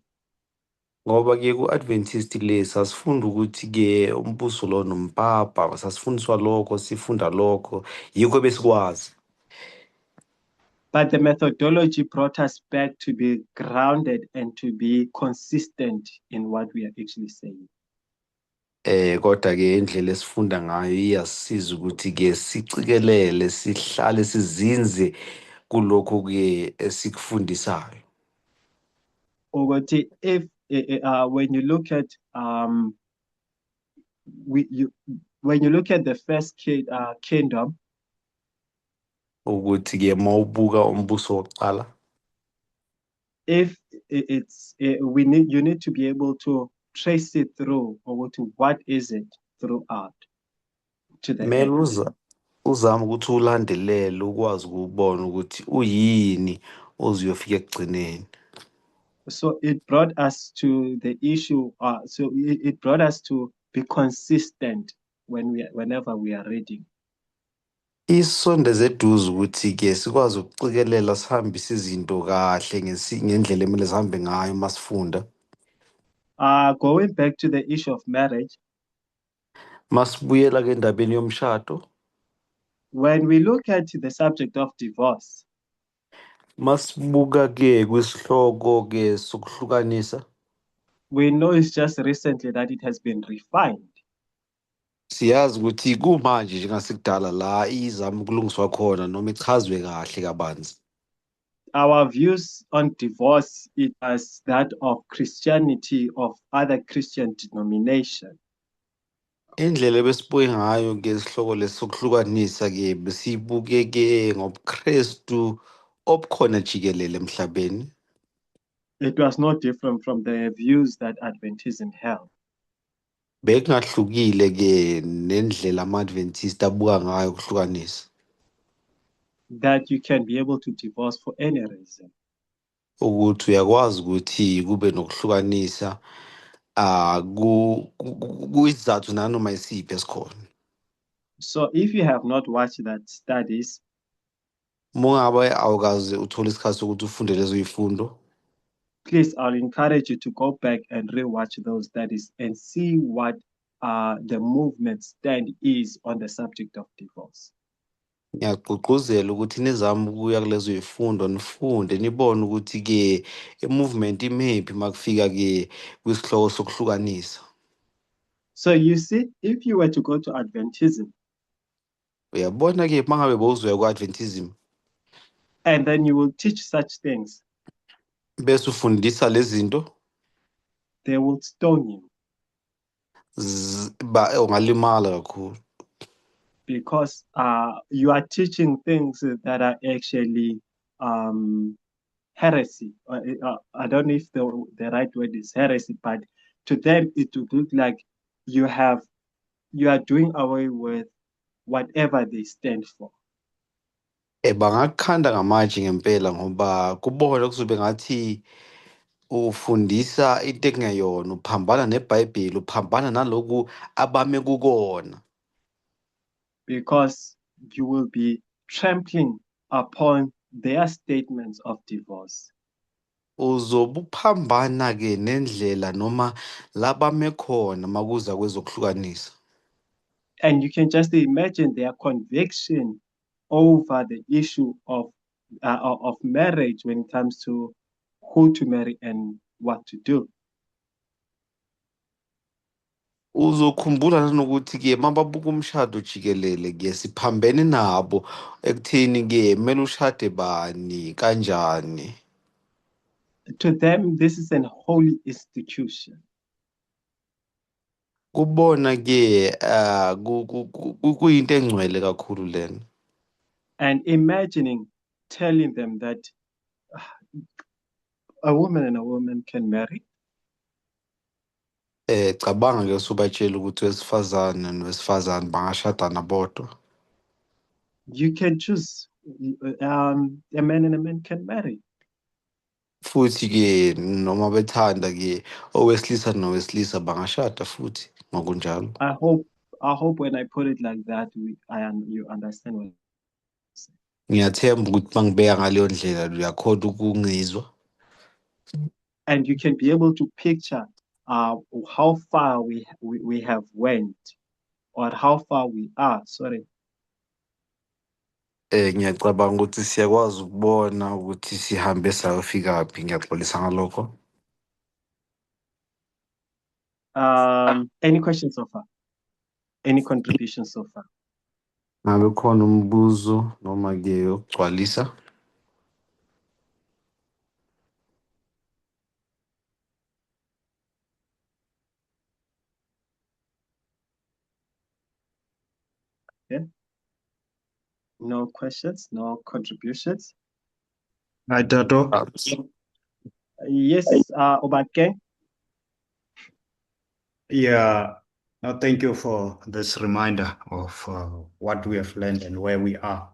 Ngoba-ke ku-Adventist le sasifunda ukuthi-ke umbuso lo nompapa sasifundiswa lokho sifunda lokho yikho besikwazi. But the methodology brought us back to be grounded and to be consistent in what we are actually saying. Kodwa ke indlela esifunda ngayo iyasisiza ukuthi ke sicikelele sihlale sizinze kulokhu ke esikufundisayo. Ukuthi if when you look at we you when you look at the first kingdom, Ukuthi ke mawubuka umbuso wokuqala, if it's we need you need to be able to trace it through ukuthi what is it throughout to the kumele end. Uzame ukuthi ulandelele ukwazi ukubona ukuthi uyini oze uyofika ekugcineni. So it brought us to the issue. So it brought us to be consistent whenever we are reading. Isondeze eduze ukuthi ke sikwazi ukucikelela sihambise izinto kahle ngendlela emele sihambe ngayo masifunda. Going back to the issue of marriage, Masibuyela ke endabeni yomshado, when we look at the subject of divorce, masibuka ke kwisihloko ke sokuhlukanisa, we know it's just recently that it has been refined. Siyazi ukuthi kumanje njengasekudala la izama ukulungiswa khona noma ichazwe kahle kabanzi. Our views on divorce, it was that of Christianity, of other Christian denomination. Indlela ebesibuke ngayo ke isihloko lesi sokuhlukanisa ke besibuke ke ngobuKristu obukhona jikelele emhlabeni. It was no different from the views that Adventism held. Bekungahlukile ke nendlela ama-Adventist abuka ngayo ukuhlukanisa. That you can be able to divorce for any reason. Ukuthi uyakwazi ukuthi kube nokuhlukanisa kuyisizathu nanoma isiphi esikhona. So if you have not watched that studies, Uma ungabe awukaze uthole isikhathi sokuthi ufunde lezo yifundo, please, I'll encourage you to go back and rewatch those studies and see what the movement stand is on the subject of divorce. Ngiyagqugquzela ukuthi nizame ukuya kulezo yifundo nifunde nibone ukuthi-ke i-movement imephi makufika-ke kwisihloko sokuhlukanisa. So you see, if you were to go to Adventism, Uyabona-ke uma ngabe bowuzoya ku-Adventism, and then you will teach such things, bese ufundisa lezi zinto, they will stone you ungalimala kakhulu. Because you are teaching things that are actually heresy. I don't know if the right word is heresy, but to them it would look like you are doing away with whatever they stand for. Bangakukhanda ngamatshe ngempela ngoba kubona kuzobe ngathi ufundisa into ekungeyona uphambana neBhayibheli uphambana naloku abame kukona. Because you will be trampling upon their statements of divorce. Uzobe uphambana ke nendlela noma labame khona makuza kwezokuhlukanisa. And you can just imagine their conviction over the issue of marriage when it comes to who to marry and what to do. Uzokhumbula nanokuthi ke mababuka umshado jikelele ke siphambene nabo ekutheni ke kumele ushade bani kanjani. To them, this is an holy institution. Kubona ke kuyinto engcwele kakhulu lena. And imagining telling them that a woman and a woman can marry. Cabanga ke usubatshela ukuthi wesifazane nowesifazane bangashadana bodwa. You can choose, a man and a man can marry. Futhi ke noma bethanda ke owesilisa nowesilisa bangashada futhi ngokunjalo. I hope when I put it like that, you understand what I'm saying. Ngiyathemba ukuthi mangibeka ngaleyo ndlela uyakhona ukungizwa. And you can be able to picture how far we have went or how far we are. Sorry. Ngiyacabanga ukuthi siyakwazi ukubona ukuthi sihambe sayofikaphi, ngiyaxolisa ngalokho. Any questions so far? Any contributions so far? Ngabe khona umbuzo noma ke ukugcwalisa? Okay. No questions, no contributions. Hi, Tato. Yes, Obakeng. Yeah, no, thank you for this reminder of what we have learned and where we are.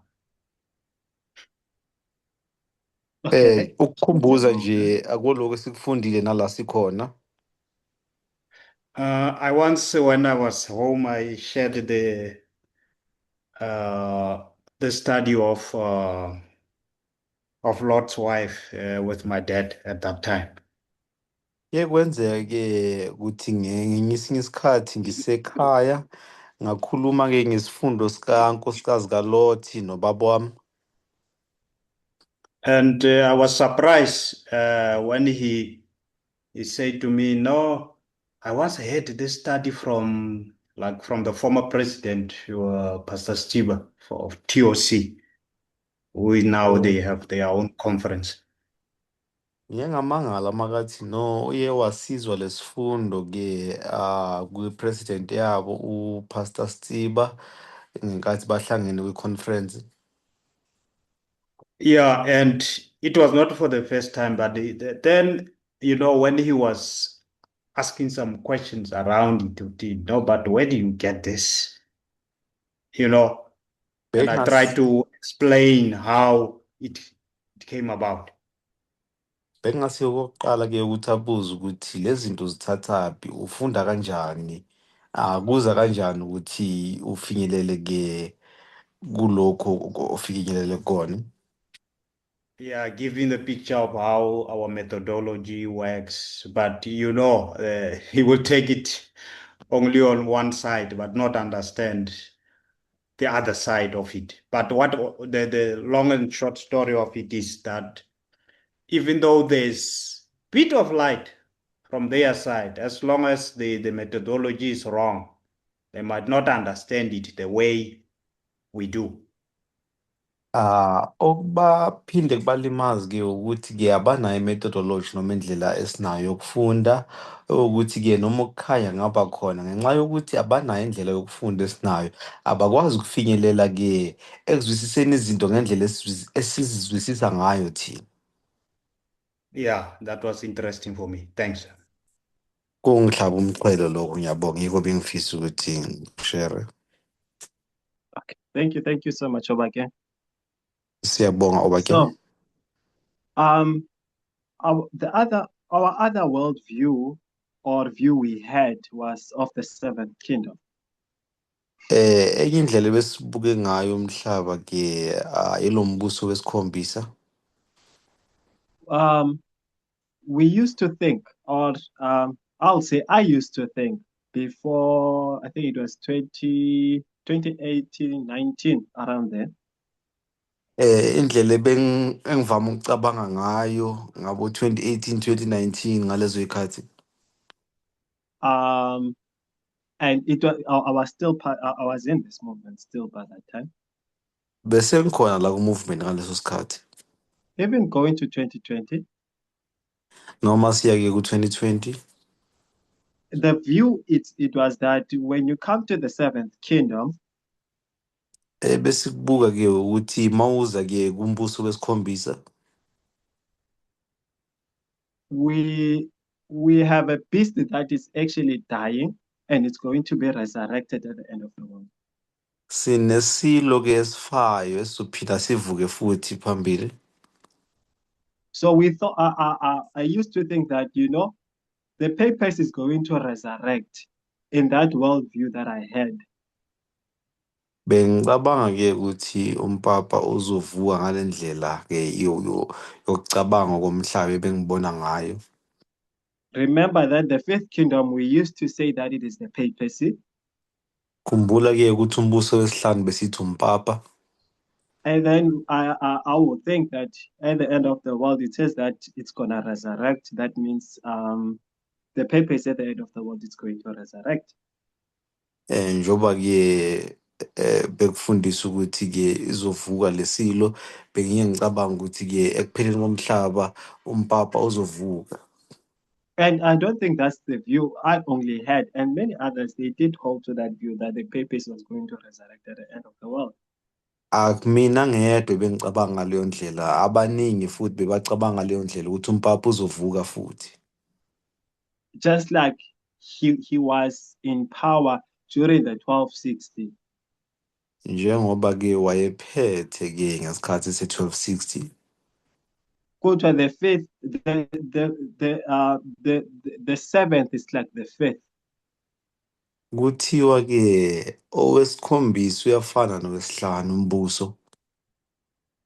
Okay. Ukukhumbuza nje akuloko esikufundile nala sikhona. I once, when I was home, I shared the study of Lot's wife with my dad at that time. Kuye kwenzeka-ke ukuthi ngesinye isikhathi ngisekhaya ngakhuluma-ke ngesifundo sikankosikazi kaLothi nobaba wami. And I was surprised when he said to me, "No, I once heard this study from the former president, Pastor Stiba of TOC. We now they have their own conference." Ngiye ngamangala makathi no uye wasizwa lesifundo-ke kwi-president yabo uPastor Stiba ngenkathi bahlangene kwi-conference. Yeah, and it was not for the first time, but then, when he was asking some questions around it, no, but where do you get this? And I tried to explain how it came about. Bekungasiyo okokuqala-ke ukuthi abuze ukuthi lezi zinto uzithathaphi, ufunda kanjani, kuza kanjani ukuthi ufinyelele-ke kulokho ofinyelele kukona. Yeah, giving the picture of how our methodology works, but he will take it only on one side, but not understand the other side of it. But what the long and short story of it is that even though there's bit of light from their side, as long as the methodology is wrong, they might not understand it the way we do. Okubaphinde kubalimaze-ke ukuthi-ke abanayo i-methodology noma indlela esinayo yokufunda, ukuthi-ke noma ukukhanya kungaba khona ngenxa yokuthi abanayo indlela yokufunda esinayo, abakwazi ukufinyelela-ke ekuzwisiseni izinto ngendlela esizizwisisa ngayo thina. Yeah, that was interesting for me. Thanks. Kungihlaba umxhwele lokho, ngiyabonga, yiko bengifisa ukuthi ngi-share. Okay. Thank you. Thank you so much, Obakeng. Siyabonga, Obakeng. So, our other worldview or view we had was of the seventh kingdom. Enye indlela ebesibuke ngayo umhlaba ke ilombuso wesikhombisa. We used to think, or I'll say I used to think before, I think it was 2018, 19, around there. Indlela engivama ukucabanga ngayo ngabo 2018 2019 ngalezo zikhathi. And it was I was still part, I was in this movement still by that time. Bese ngikhona la ku movement ngaleso sikhathi. Even going to 2020, Noma siya ke ku 2020, The view it was that when you come to the seventh kingdom, Besikubuka ke ukuthi mawuza ke kumbuso wesikhombisa, we have a beast that is actually dying and it's going to be resurrected at the end of the world. Sinesilo ke esifayo esizophinda sivuke futhi phambili. So we thought I used to think that the papacy is going to resurrect in that worldview that I had. Bengicabanga ke ukuthi umpapa uzovuka ngale ndlela ke yokucabanga komhlaba ebengibona ngayo. Remember that the fifth kingdom, we used to say that it is the papacy. Khumbula ke ukuthi umbuso wesihlanu besithi umpapa. And then I would think that at the end of the world, it says that it's gonna resurrect. That means the papacy at the end of the world is going to resurrect. Njoba ke bekufundisa ukuthi ke izovuka lesilo, bengiye ngicabanga ukuthi ke ekupheleni komhlaba umpapa uzovuka. And I don't think that's the view I only had. And many others, they did hold to that view that the papacy was going to resurrect at the end of the world. Akumina ngedwa bengicabanga ngaleyo ndlela, abaningi futhi bebacabanga ngaleyo ndlela ukuthi umpapa uzovuka futhi. Just like he was in power during the 1260. Njengoba ke wayephethe ke ngesikhathi se-1260. Go to the fifth, the seventh is like the fifth. Kuthiwa ke owesikhombisa uyafana nowesihlanu umbuso.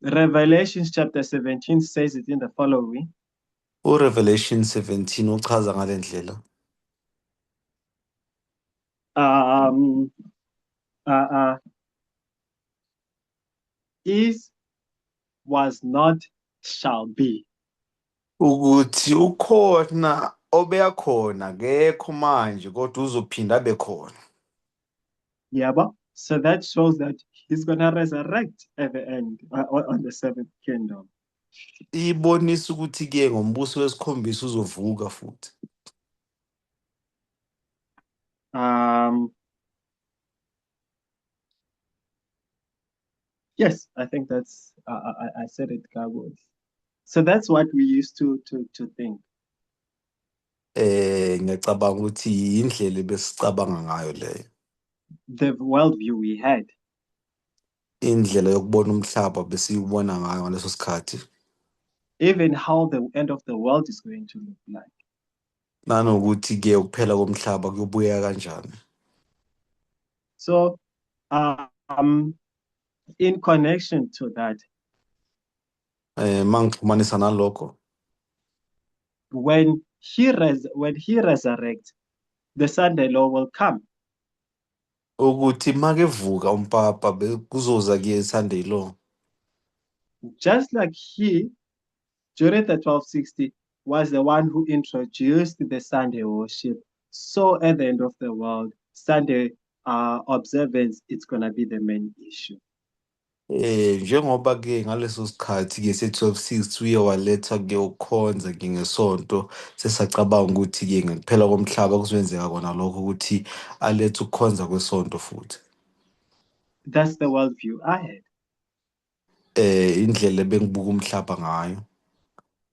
Revelations chapter 17 says it in the following. URevelation 17 uchaza ngale ndlela. Is, was not, shall be. Ukuthi ukhona obeyakhona akekho manje kodwa uzophinda abe khona. Yeah, but so that shows that he's gonna resurrect at the end on the seventh kingdom. Ibonisa ukuthi ke ngombuso wesikhombisa uzovuka futhi. Yes, I think that's I said it, Gabo. So that's what we used to think. Ngiyacabanga ukuthi indlela ebesicabanga ngayo leyo. The worldview we had. Indlela yokubona umhlaba besiwubona ngayo ngaleso sikhathi. Even how the end of the world is going to look like. Nanokuthi ke ukuphela komhlaba kuyobuya kanjani. So in connection to that, Mangixhumanisa nalokho, when he resurrects, the Sunday law will come. Ukuthi makevuka umpapa kuzoza ke Sunday law. Just like he, during the 1260, was the one who introduced the Sunday worship. So at the end of the world, Sunday observance, it's gonna be the main issue. Njengoba ke ngaleso sikhathi ke se-1260 uye waletha ke ukukhonza ke ngesonto, sesacabanga ukuthi ke ngekuphela komhlaba kuzokwenzeka kona lokho ukuthi alethe ukukhonza kwesonto futhi. That's the worldview I had. Indlela ebengibuka umhlaba ngayo.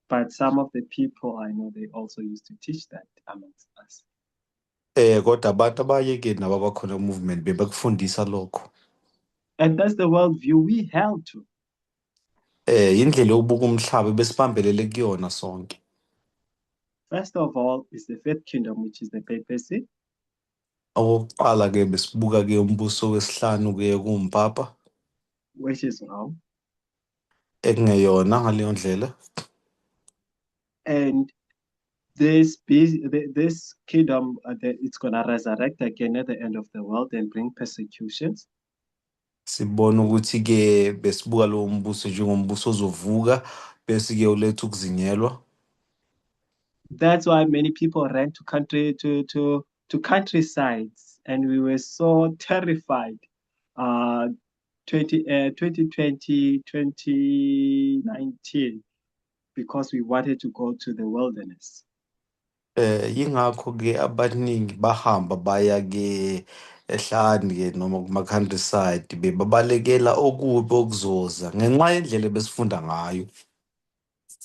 But some of the people I know, they also used to teach that amongst us. Kodwa abantu abanye ke nabo abakhona movement bebekufundisa lokho. And that's the worldview we held to. Indlela yokubuka umhlaba besibambelele kuyona sonke. First of all, is the fifth kingdom, which is the papacy. Okokuqala ke besibuka ke umbuso wesihlanu ke kumpapa, which is wrong. Ekungeyona ngaleyo ndlela. And this kingdom, it's gonna resurrect again at the end of the world and bring persecutions. Sibona ukuthi ke besibuka lo mbuso njengombuso ozovuka bese ke uletha ukuzingelwa. That's why many people ran to country to countrysides, and we were so terrified. 2020, 2019, because we wanted to go to the wilderness. Yingakho ke abaningi bahamba baya ke ehlane ke noma kuma countryside bebabalekela okubi okuzoza ngenxa yendlela besifunda ngayo.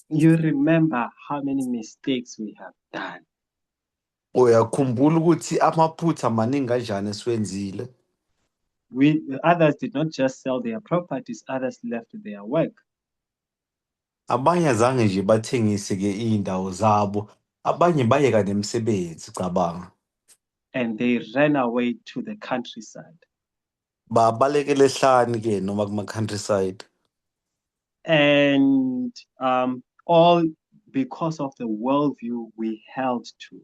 You remember how many mistakes we have done. Uyakhumbula ukuthi amaphutha maningi kanjani esiwenzile. We others did not just sell their properties, others left their work. Abanye azange nje bathengise ke iy'ndawo zabo, abanye bayeka nemisebenzi, cabanga. And they ran away to the countryside. Babalekela ehlane ke noma kuma countryside. And all because of the worldview we held to.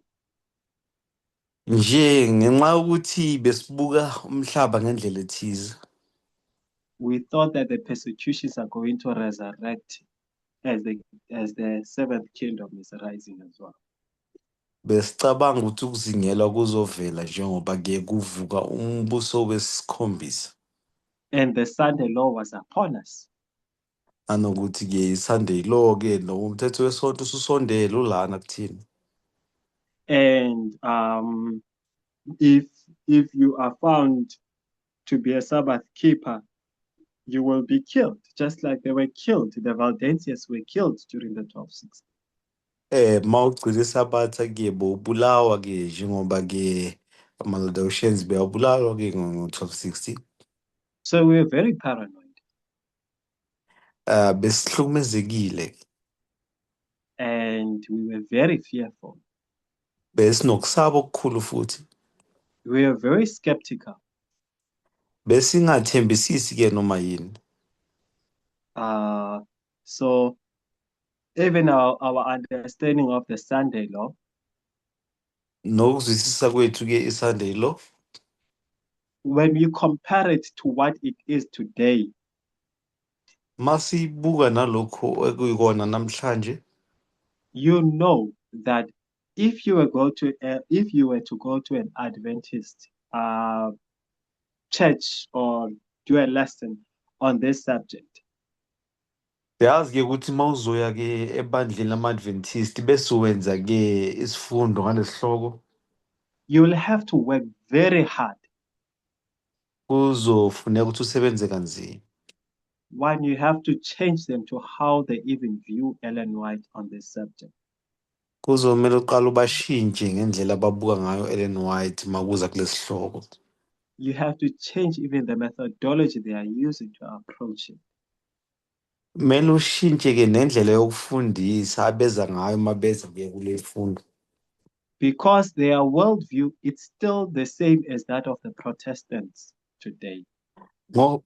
Nje ngenxa yokuthi besibuka umhlaba ngendlela ethize. We thought that the persecutions are going to resurrect as the seventh kingdom is rising as well. Besicabanga ukuthi ukuzingelwa kuzovela njengoba ke kuvuka umbuso wesikhombisa. And the Sunday law was upon us. Nanokuthi ke i-Sunday law ke noma umthetho wesonto ususondele ulana kuthina. And if you are found to be a Sabbath keeper, you will be killed, just like they were killed. The Waldensians were killed during the 1260. Mawugcina isabatha ke bowubulawa ke njengoba ke ama-Waldensians bewabulawa ke ngo-1260. So we were very paranoid. Besihlukumezekile. And we were very fearful. Besinokusaba okukhulu futhi. We were very skeptical. Besingathembisisi ke noma yini. So even our understanding of the Sunday law, Nokuzwisisa kwethu ke i-Sunday law, when you compare it to what it is today, masibuka nalokho ekuyikona namhlanje, you know that if you were to go to an Adventist church or do a lesson on this subject, yazi ke ukuthi mawuzoya ke ebandleni lama-Adventist bese wenza ke isifundo ngalesihloko, you will have to work very hard. Kuzofuneka ukuthi usebenze kanzima. One, you have to change them to how they even view Ellen White on this subject. Kuzomele uqale ubashintshe ngendlela ababuka ngayo Ellen White makuza kulesihloko. You have to change even the methodology they are using to approach it. Kumele ushintshe ke nendlela yokufundisa abeza ngayo mabeza ke kule fundo. Because their worldview is still the same as that of the Protestants today. Ngo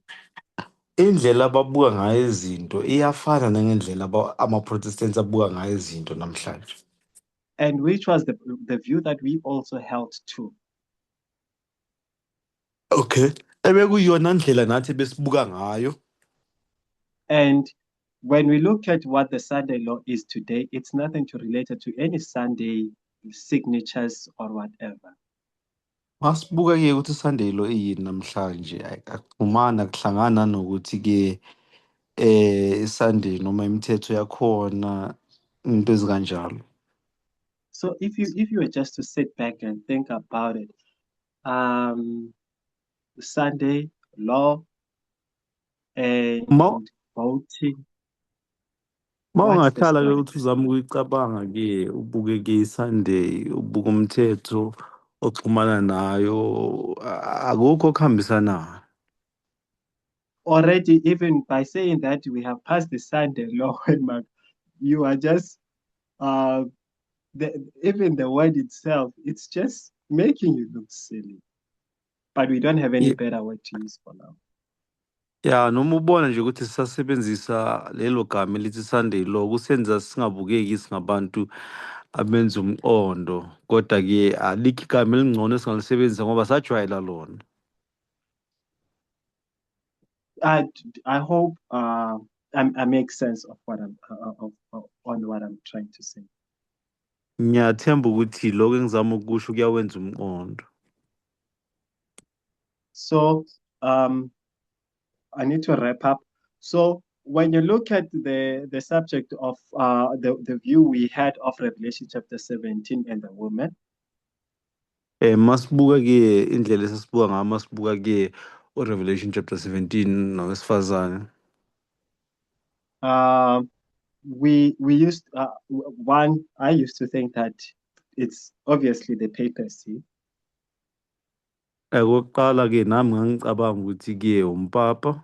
indlela ababuka ngayo izinto iyafana nangendlela ama-Protestants abuka ngayo izinto namhlanje. And which was the view that we also held to. Okay. Ebekuyiyona ndlela nathi besibuka ngayo. And when we look at what the Sunday law is today, it's nothing to relate it to any Sunday signatures or whatever. Masibuka ke ukuthi Sunday law iyini namhlanje, akuxhumana kuhlangana nokuthi ke iSunday noma imithetho yakhona, into ezikanjalo. So if you were just to sit back and think about it, Sunday law and voting. Ma What's the ungahlala ke story? Ukuthi uzame ukuyicabanga ke ubuke ke iSunday, ubuke umthetho oxhumana nayo, akukho okuhambisanayo. Already, even by saying that we have passed the Sunday law, Mark, you are just even the word itself, it's just making you look silly. But we don't have any better word to use for now. Ya, noma ubona nje ukuthi sisasebenzisa lelo gama elithi Sunday law kusenza singabukeki singabantu abenza umqondo, kodwa ke alikho igama elingcono esingalisebenzisa ngoba sajwayela lona. I hope I make sense of what I'm of on what I'm trying to say. Ngiyathemba ukuthi lokho engizama ukusho kuyawenza umqondo. So I need to wrap up. So When you look at the subject of the view we had of Revelation chapter 17 and the woman, Masibuka ke indlela esasibuka ngayo masibuka ke uRevelation chapter 17 nowesifazane. We used one. I used to think that it's obviously the papacy. Okokuqala ke nami ngangicabanga ukuthi ke umpapa.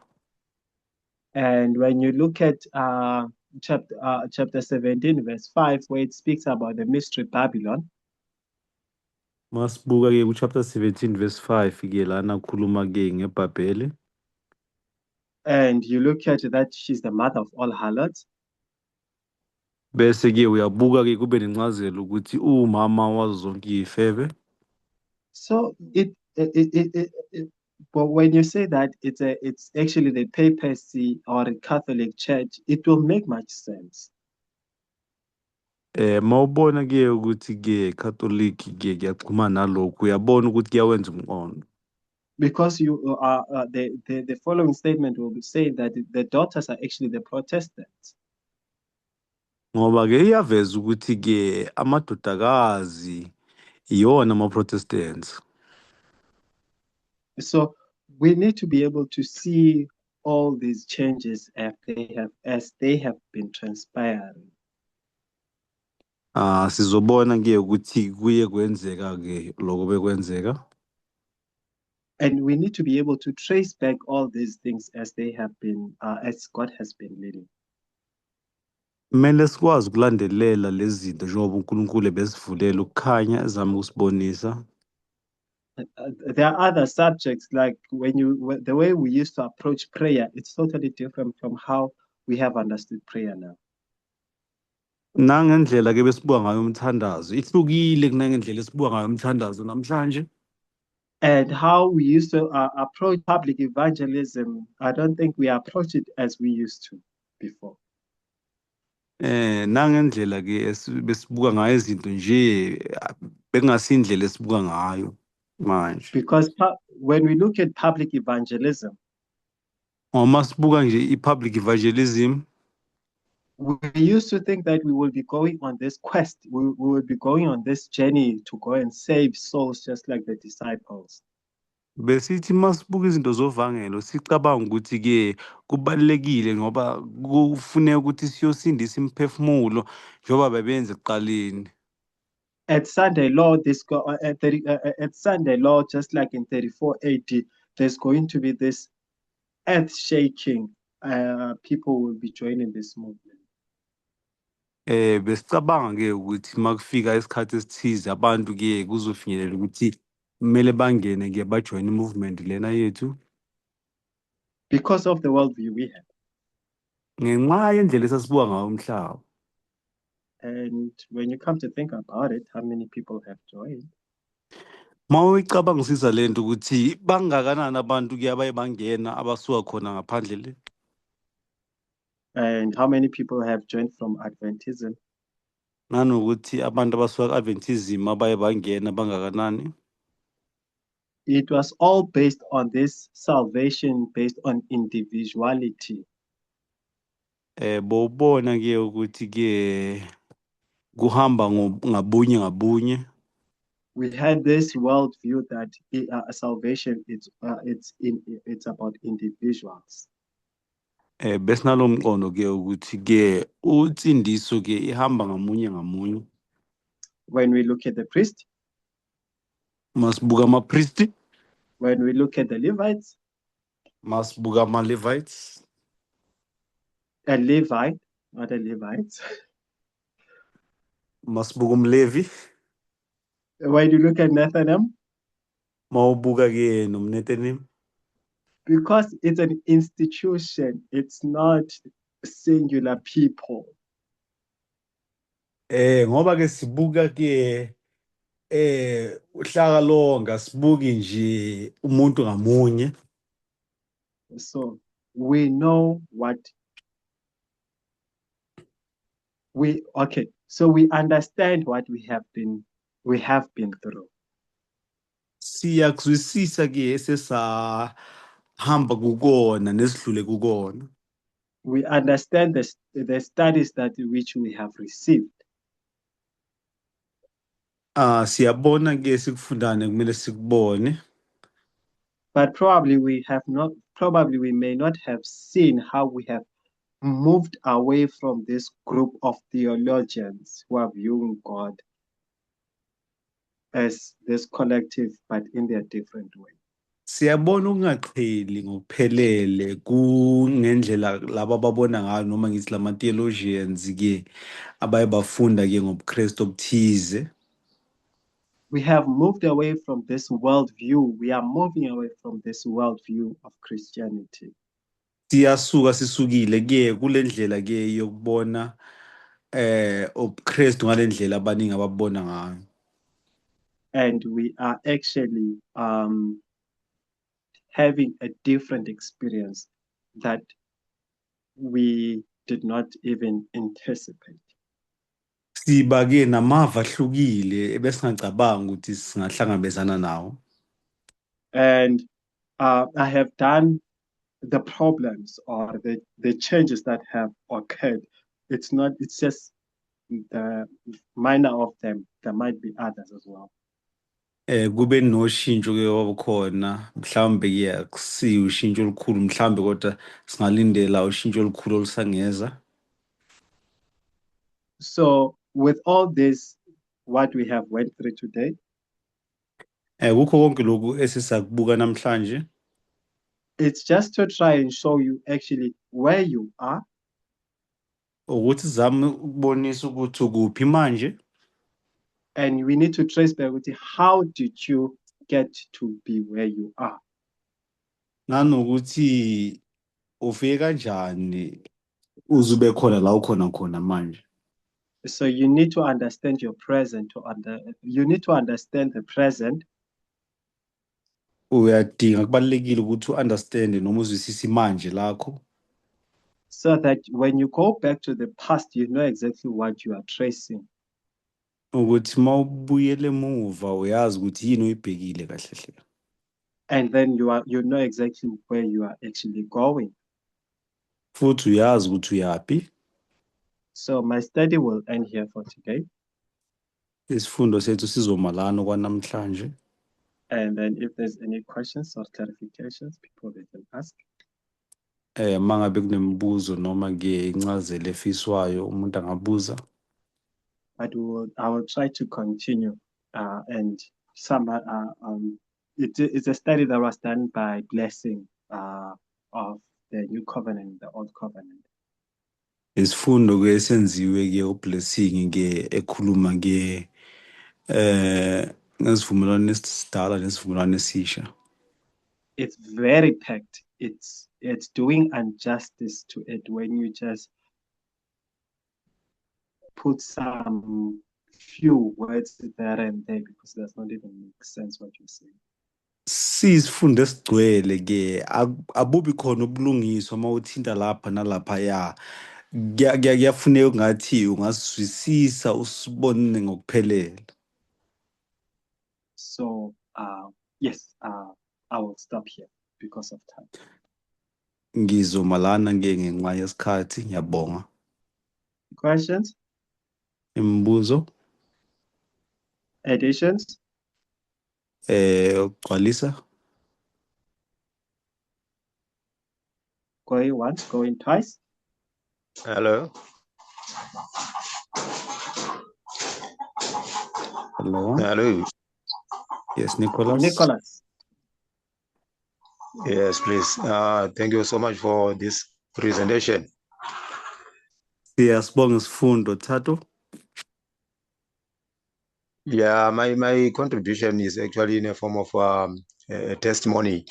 And when you look at chapter 17, verse 5, where it speaks about the mystery Babylon, Masibuka ke ku-chapter 17 verse 5 ke lana khuluma ke ngeBhabhele. And you look at that she's the mother of all harlots. Bese ke uyabuka ke kube nencazelo ukuthi umama wazo zonke izifebe. So it but when you say that it's actually the papacy or the Catholic Church, it will make much sense. Mawubona ke ukuthi ke Catholic ke kuyaxhumana nalokhu, uyabona ukuthi kuyawenza umqondo. Because you are the following statement will be saying that the daughters are actually the Protestants. Ngoba ke iyaveza ukuthi ke amadodakazi iyona ama-Protestants. So we need to be able to see all these changes as they have been transpiring. Ah, sizobona ke ukuthi kuye kwenzeka ke lokho bekwenzeka. And we need to be able to trace back all these things as God has been leading. Kumele sikwazi ukulandelela lezi zinto njengoba uNkulunkulu ebesivulela ukukhanya ezama ukusibonisa. There are other subjects, like the way we used to approach prayer, it's totally different from how we have understood prayer now. Nangendlela ke besibuka ngayo umthandazo ihlukile kunangendlela esibuka ngayo umthandazo namhlanje. And how we used to approach public evangelism, I don't think we approach it as we used to before. Nangendlela ke besibuka ngayo izinto nje bekungasindlela esibuka ngayo manje. Because when we look at public evangelism, Ngoba sibuka nje i-public evangelism, we used to think that we will be going on this quest, we will be going on this journey to go and save souls just like the disciples. Besithi masibuka izinto zovangelo sicabanga ukuthi ke kubalulekile ngoba kufuneka ukuthi siyosindisa imiphefumulo njengoba bebenza ekuqaleni. At Sunday law, this go, at, 30, at Sunday law, just like in 34 AD, there's going to be this earth shaking. People will be joining this movement. Besicabanga ke ukuthi makufika isikhathi esithize abantu ke kuzofinyelela ukuthi kumele bangene ke bajoin i-movement lena yethu. Because of the worldview we have. Ngenxa yendlela esasibuka ngayo umhlaba. And when you come to think about it, how many people have joined? Mawuyicabangisisa lento ukuthi bangakanani abantu ke abaye bangena abasuka khona ngaphandle le. And how many people have joined from Adventism? Nanokuthi abantu abasuka ku-Adventism abaye bangena bangakanani. It was all based on this salvation based on individuality. Bowubona ke ukuthi ke kuhamba ngabunye ngabunye. We had this worldview that salvation it's about individuals. Besinalo mqondo ke ukuthi ke utsindiso ke ihamba ngamunye ngamunye. When we look at the priest, Masibuka ama-priest, when we look at the Levites, masibuka ama-Levites, a Levite, not a Levites. Masibuka umLevi, When you look at Nethinim, mawubuka ke nomNethinim, because it's an institution, it's not singular people. Ngoba ke sibuka ke uhlaka lonke, asibuki nje umuntu ngamunye. So we know what we okay. So we understand what we have been through. Siyakuzwisisa ke esesahamba kukona nesidlule kukona. We understand the studies that which we have received. Ah, siyabona ke sikufundane kumele sikubone. But probably we have not, probably we may not have seen how we have moved away from this group of theologians who are viewing God as this collective, but in their different way. Siyabona ukungaqheli ngokuphelele kungendlela laba ababona ngayo noma ngithi lama theologians ke abaye bafunda ke ngobuKristu obuthize. We have moved away from this worldview. We are moving away from this worldview of Christianity. Siyasuka sisukile ke kule ndlela ke yokubona ubuKristu ngalendlela abaningi ababona ngayo. And we are actually having a different experience that we did not even anticipate. Siba ke namava ahlukile ebesingacabanga ukuthi singahlangabezana nawo. And I have done the problems or the changes that have occurred. It's not, it's just the minor of them. There might be others as well. Kube noshintsho ke wabukhona mhlawumbe ke akusiyo ushintsho olukhulu mhlawumbe kodwa singalindela ushintsho olukhulu olusangeza. So with all this, what we have went through today, Kukho konke lokhu esisakubuka namhlanje, it's just to try and show you actually where you are, ukuthi sizame ukubonisa ukuthi ukuphi manje, and we need to trace back ukuthi how did you get to be where you are. Nanokuthi ufike kanjani uzube khona la ukhona khona manje. So you need to understand your present to under you need to understand the present. Uyadinga kubalulekile ukuthi u-understand noma uzwisise manje lakho, so that when you go back to the past, you know exactly what you are tracing. Ukuthi mawubuyele emuva uyazi ukuthi yini oyibhekile kahle hle. And then you know exactly where you are actually going. Futhi uyazi ukuthi uyaphi. So my study will end here for today. Isifundo sethu sizoma lana kwanamhlanje. And then if there's any questions or clarifications, people, they can ask. Mangabe kunemibuzo noma ke incazelo efiswayo umuntu angabuza. But I will try to continue and some it's a study that was done by Blessing of the New Covenant and the Old Covenant. Isifundo ke esenziwe ke uBlessing ke ekhuluma ke ngesivumelwano esidala nesivumelwano esisha. It's very packed. It's doing injustice to it when you just put some few words there and there, because it does not even make sense what you're saying. Sisifundo esigcwele ke abubi khona ubulungiswa uma uthinta lapha nalaphaya. Kuyafuneka ungathi ungasizwisisa usibone ngokuphelele. So yes, I will stop here because of time. Ngizoma lana ke ngenxa yesikhathi, ngiyabonga. Questions? Imibuzo? Additions? Ukugcwalisa? Going once, going twice. Hello. Hello. Hello. Yes, Nicholas. Nicholas. Yes, please. Thank you so much for this presentation. Siyasibonga isifundo, Thato. Yeah, my contribution is actually in a form of a testimony.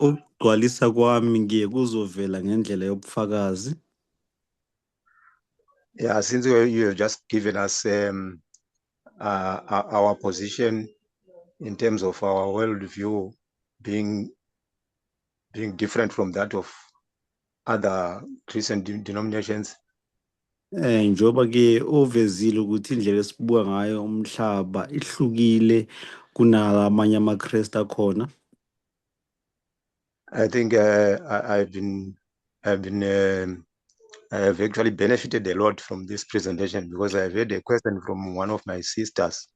Ukugcwalisa kwami ngiye kuzovela ngendlela yobufakazi. Yeah, since you have just given us our position in terms of our worldview being different from that of other Christian denominations. Njengoba ke uvezile ukuthi indlela esibuka ngayo umhlaba ihlukile kunalamanye amaKristu akhona. I think I've been I've been I have actually benefited a lot from this presentation because I've had a question from one of my sisters.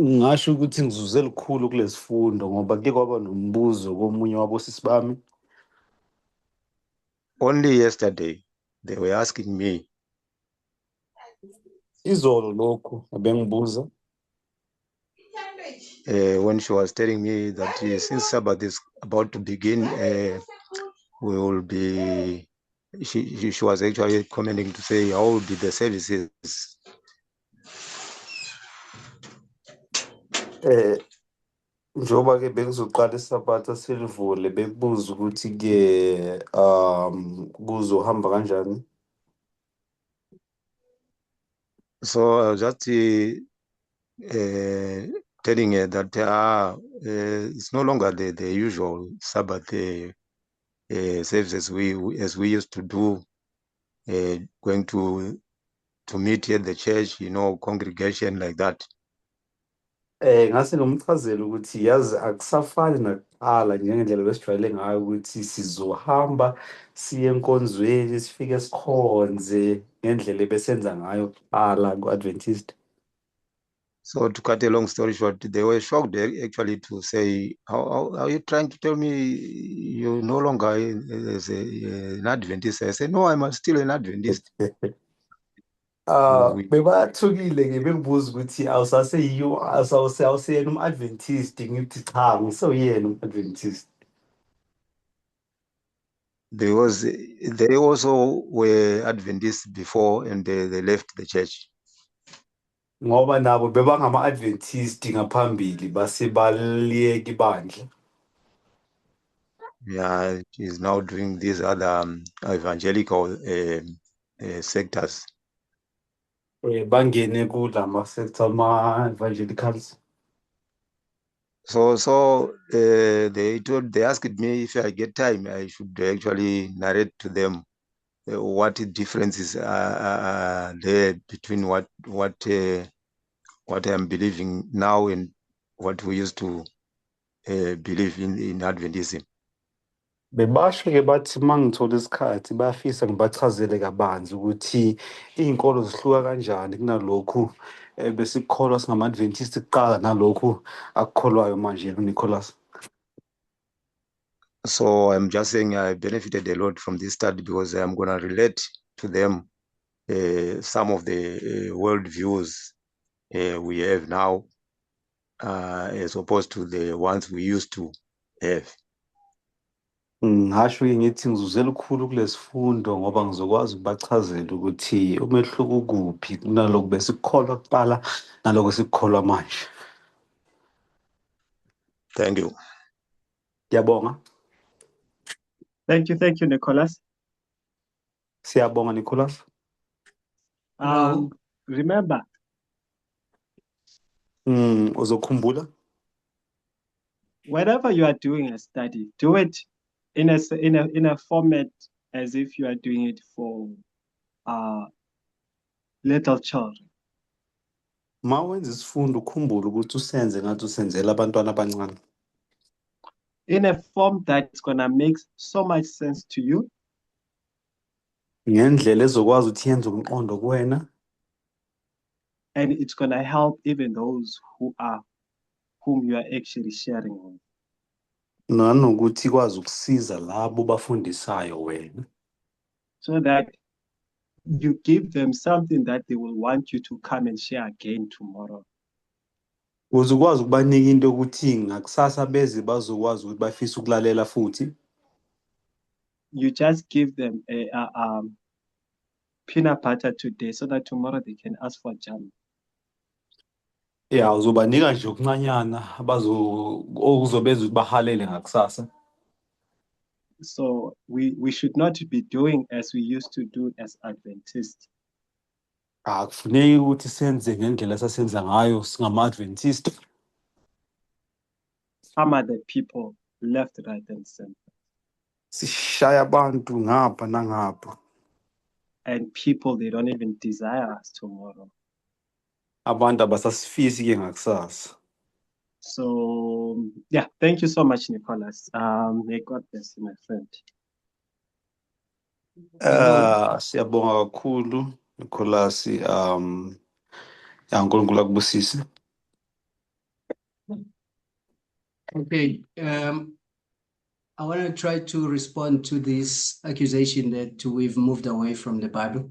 Ngingasho ukuthi ngizuze lukhulu kulesifundo ngoba kuke kwaba nombuzo komunye wabosisi bami. Only yesterday, they were asking me, Izolo lokhu bengibuza when she was telling me that since Sabbath is about to begin, we will be. She was actually commenting to say how will be the services. Eh njengoba ke bekuzoqala isabatha selivule bekubuza ukuthi ke kuzohamba kanjani. So I was just telling her that it's no longer the usual Sabbath services as we used to do, going to meet at the church, congregation like that. Ngase ngimchazele ukuthi yazi akusafani nakuqala njengendlela besijwayele ngayo ukuthi sizohamba siye enkonzweni sifike sikhonze ngendlela ebesenza ngayo kuqala ku-Adventist. So to cut a long story short, they were shocked actually to say, how are you trying to tell me you're no longer as an Adventist? I said, no, I'm still an Adventist. Bebathukile ke bengibuza ukuthi awusaseyiyo awuseyena um-Adventist, ngithi cha ngisewuyena um-Adventist. Because they also were Adventists before and they left the church. Ngoba nabo bebangama-Adventist ngaphambili base baliyeka ibandla. Yeah, he's now doing these other evangelical sectors. Bangene kulama sector ama-evangelicals. So they asked me if I get time, I should actually narrate to them what differences are there between what I'm believing now and what we used to believe in Adventism. Bebasho ke bathi mangithola isikhathi bayafisa ngibachazele kabanzi ukuthi iy'nkolo zihluka kanjani kunalokhu besikukholwa singama-Adventist kuqala nalokhu akukholwayo manje uNicholas. So I'm just saying I benefited a lot from this study because I'm going to relate to them some of the world views we have now as opposed to the ones we used to have. Ngasho ke ngithi ngizuze lukhulu kulesifundo ngoba ngizokwazi ukubachazela ukuthi umehluko ukuphi kunalokhu besikukholwa kuqala nalokhu esikukholwa manje. Thank you. Ngiyabonga. Thank you, Nicholas. Siyabonga, Nicholas. Remember. Uzokhumbula. Whenever you are doing a study, do it in a format as if you are doing it for little children. Ma wenza isifundo ukhumbule ukuthi usenze ngathi usenzela abantwana abancane. In a form that's gonna make so much sense to you. Ngendlela ezokwazi ukuthi yenze umqondo kuwena. And it's gonna help even those whom you are actually sharing with. Nanokuthi ikwazi ukusiza labo bafundisayo wena. So that you give them something that they will want you to come and share again tomorrow. Ukuze ukwazi ukubanika into yokuthi ngakusasa beze bazokwazi ukuthi bafise ukulalela futhi. You just give them a peanut butter today so that tomorrow they can ask for jam. Yeah, uzobanika nje okuncanyana okuzobenza ukuthi bahalele ngakusasa. So we should not be doing as we used to do as Adventists. Akufuneki ukuthi senze ngendlela esasenza ngayo singama-Adventist. Some other people left, right and center. Sishaya abantu ngapha nangapha. And people, they don't even desire us tomorrow. Abantu abasasifisi ke ngakusasa. So yeah, thank you so much, Nicholas. May God bless you, my friend. Ngiyabonga. Siyabonga kakhulu Nicholas, ya uNkulunkulu akubusise. Okay, I want to try to respond to this accusation that we've moved away from the Bible.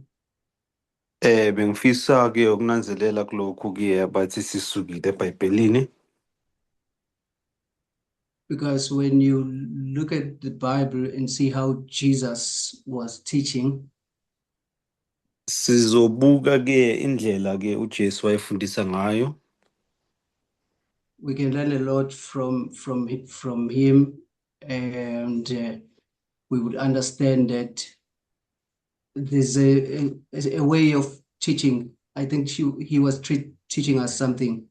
Bengifisa ke ukunanzelela kulokhu ke abathi sisukile eBhayibhelini. Because when you look at the Bible and see how Jesus was teaching, Sizobuka ke indlela ke uJesu wayefundisa ngayo. We can learn a lot from him, and we would understand that there's a way of teaching. I think he was teaching us something.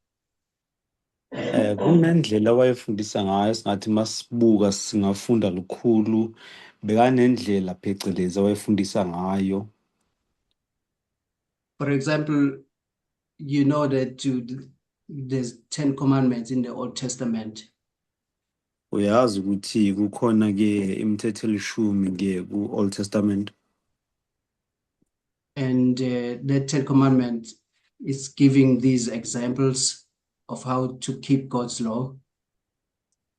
Kunendlela wayefundisa ngayo, singathi masibuka singafunda lukhulu, bekanendlela phecelezi awayefundisa ngayo. For example, you know that there's 10 commandments in the Old Testament. Uyazi ukuthi kukhona ke imithetho elishumi ke ku-Old Testament. And that 10 commandment is giving these examples of how to keep God's law.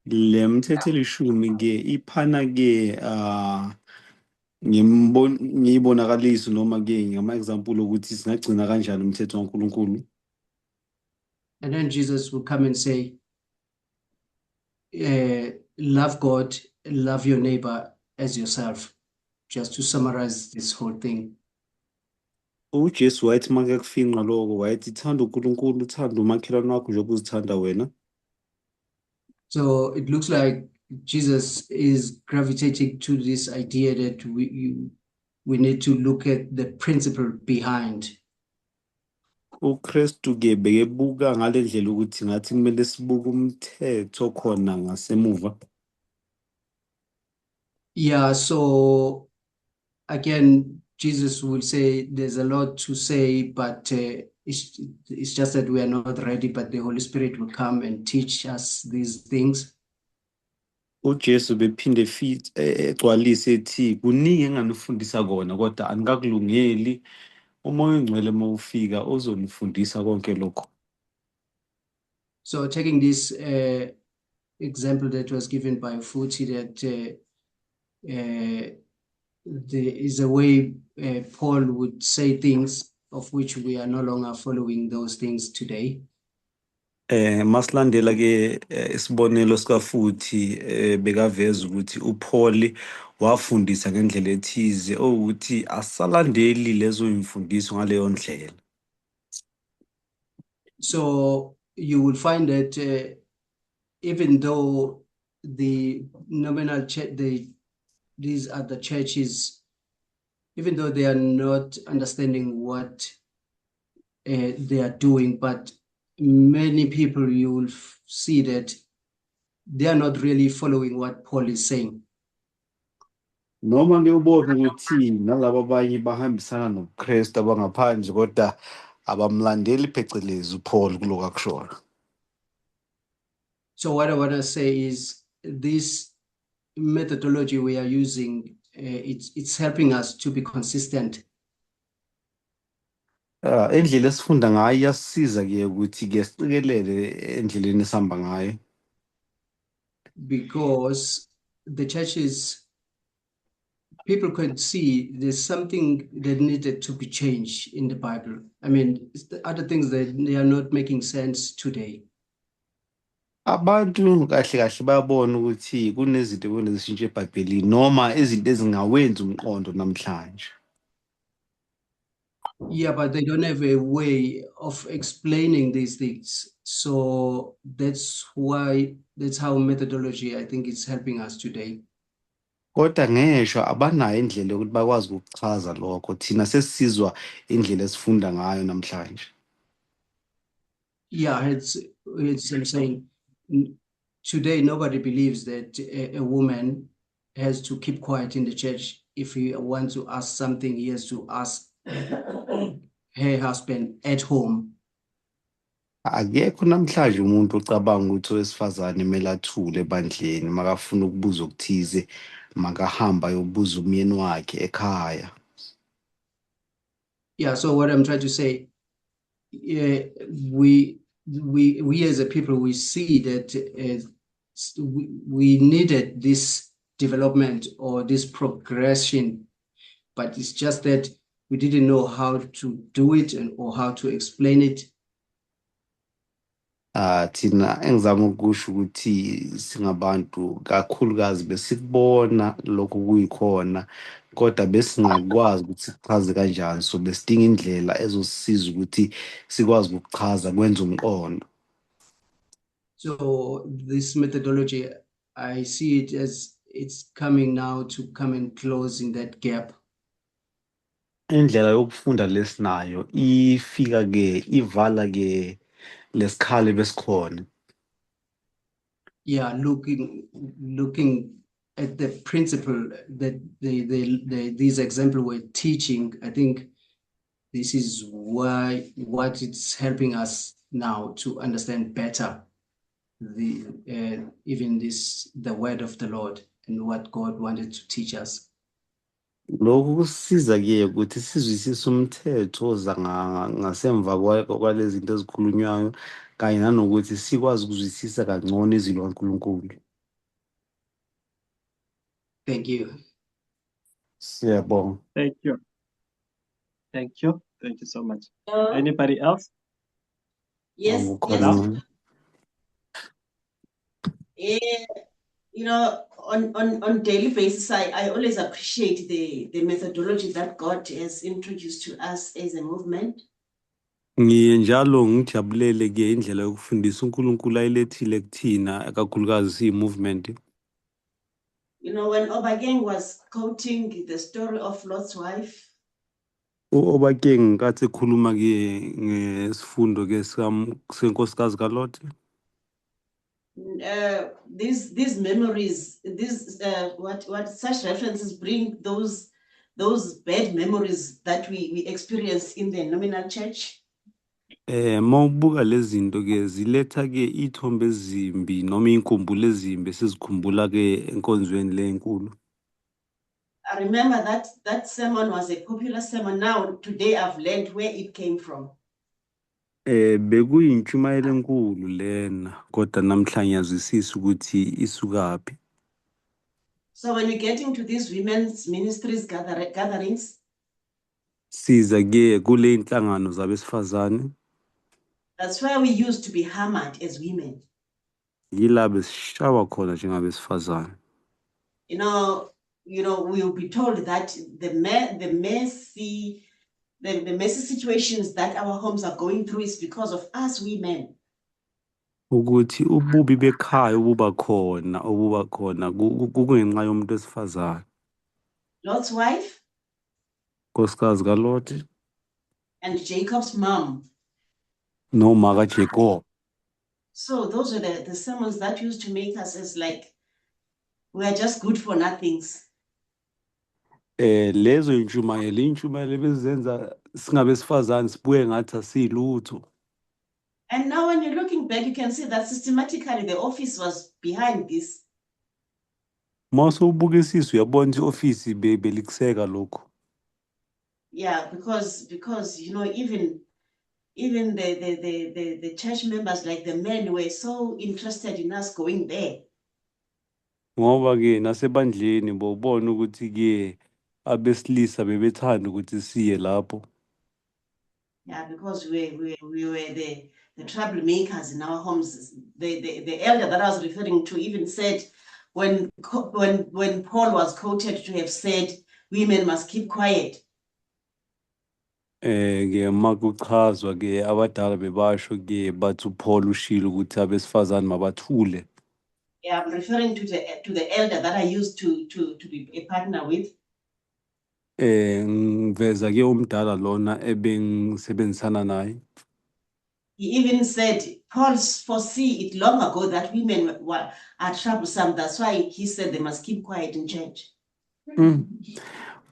Le mthetho elishumi ke iphana ke ngiyibonakaliso noma ke ngama example ukuthi singagcina kanjani umthetho kaNkulunkulu. And then Jesus will come and say, "Love God, love your neighbor as yourself." Just to summarize this whole thing. UJesu wayethi make kufinqa lokho, wayethi thanda uNkulunkulu, uthande umakhelwane wakho njengoba uzithanda wena. So it looks like Jesus is gravitating to this idea that we need to look at the principle behind. uKristu ke bekebuka ngale ndlela ukuthi ngathi kumele sibuke umthetho khona ngasemuva. Yeah, so again, Jesus will say there's a lot to say, but it's just that we are not ready, but the Holy Spirit will come and teach us these things. uJesu bephinde futhi egcwalise ethi kuningi enganifundisa kona kodwa anikakulungeli, uMoya oNgcwele mawufika uzonifundisa konke lokho. So taking this example that was given by Futi, that there is a way Paul would say things of which we are no longer following those things today. Masilandela ke isibonelo sika futhi bekaveza ukuthi uPaul wafundisa ngendlela ethize owukuthi asalandeli lezo imfundiso ngaleyo ndlela. So you will find that even though the nominal church, these other churches, even though they are not understanding what they are doing, but many people, you will see that they are not really following what Paul is saying. Noma ngiyobona ukuthi nalabo abanye bahambisana nobuKristu abangaphandle kodwa abamlandeli phecelezi uPaul kuloko akushoyo. So what I want to say is this methodology we are using, it's helping us to be consistent. Indlela esifunda ngayo iyasisiza ke ukuthi ke siqikelele endleleni esihamba ngayo. Because the churches, people could see there's something that needed to be changed in the Bible. I mean, it's the other things that they are not making sense today. Abantu kahle kahle bayabona ukuthi kunezinto ekumele zishintshe eBhayibhelini noma izinto ezingawenzi umqondo namhlanje. Yeah, but they don't have a way of explaining these things. So that's how methodology, I think, is helping us today. Kodwa ngeshwa abanayo indlela yokuthi bakwazi ukuchaza lokho, thina sesizwa indlela esifunda ngayo namhlanje. Yeah, it's I'm saying today nobody believes that a woman has to keep quiet in the church. If he wants to ask something, he has to ask her husband at home. Akekho namhlanje umuntu ocabanga ukuthi owesifazane kumele athule ebandleni makafuna ukubuza okuthize. Makahamba ayobuza umyeni wakhe ekhaya. Yeah, so what I'm trying to say, yeah, we as a people, we see that we needed this development or this progression, but it's just that we didn't know how to do it and or how to explain it. Ah, thina engizama ukusho ukuthi singabantu kakhulukazi besikubona lokhu kuyikhona kodwa besingakwazi ukuthi sikuchaze kanjani, so besidinga indlela ezosisiza ukuthi sikwazi ukuchaza kwenze umqondo. So this methodology, I see it as it's coming now to come and closing that gap. Indlela yokufunda lesinayo ifika ke ivala ke lesikhala besikhona. Yeah, looking at the principle that these example were teaching, I think this is why what it's helping us now to understand better the even this the word of the Lord and what God wanted to teach us. Lokhu kusisiza ke ukuthi sizwisise umthetho oza ngasemva kwalezi zinto ezikhulunywayo kanye nanokuthi sikwazi ukuzwisisa kangcono izwi likaNkulunkulu. Thank you. Siyabonga. Thank you. Thank you. Thank you so much. Anybody else? Yes. Ukhona. Yeah, on daily basis, I always appreciate the methodology that God has introduced to us as a movement. Ngiye njalo ngijabulele ke indlela yokufundisa uNkulunkulu ayilethile kuthina kakhulukazi siyi-movement. When Obakeng was quoting the story of Lot's wife, U-Obakeng ngenkathi ekhuluma ke ngesifundo ke senkosikazi kaLot, these memories, these what such references bring those bad memories that we experience in the nominal church. Mawubuka lezi zinto ke ziletha ke ithombe ezimbi noma inkumbulo ezimbi esizikhumbula ke enkonzweni le enkulu. I remember that that sermon was a popular sermon. Now, today I've learned where it came from. Bekuyintshumayelo enkulu lena kodwa namhlanje ngiyazwisisa ukuthi isukaphi. So when we get into these women's ministries gatherings, Siza ke kule inhlangano zabesifazane, that's where we used to be hammered as women. Yila besishawa khona njengabesifazane. We'll be told that the messy situations that our homes are going through is because of us women. Ukuthi ububi bekhaya obuba khona kungenxa yomuntu wesifazane. Lot's wife Nkosikazi kaLot and Jacob's mom. Noma kaJacob. So those are the sermons that used to make us as like we are just good for nothings. Lezo intshumayelo bezenza singabesifazane sibuye ngathi asilutho. And now when you're looking back, you can see that systematically the office was behind this. Mawusubukisisa uyabona ukuthi i-ofisi belikuseka lokho. Yeah, because even the church members, like the men, were so interested in us going there. Ngoba ke nasebandleni bowubona ukuthi ke abesilisa bebethanda ukuthi siye lapho. Yeah, because we were the troublemakers in our homes. The elder that I was referring to even said when Paul was quoted to have said women must keep quiet. Ke makuchazwa ke abadala bebasho ke bathi uPaul ushilo ukuthi abesifazane mabathule. Yeah, I'm referring to the elder that I used to be a partner with. Ngiveza ke umdala lona ebengisebenzisana naye. He even said Paul foresee it long ago that women are troublesome. That's why he said they must keep quiet in church.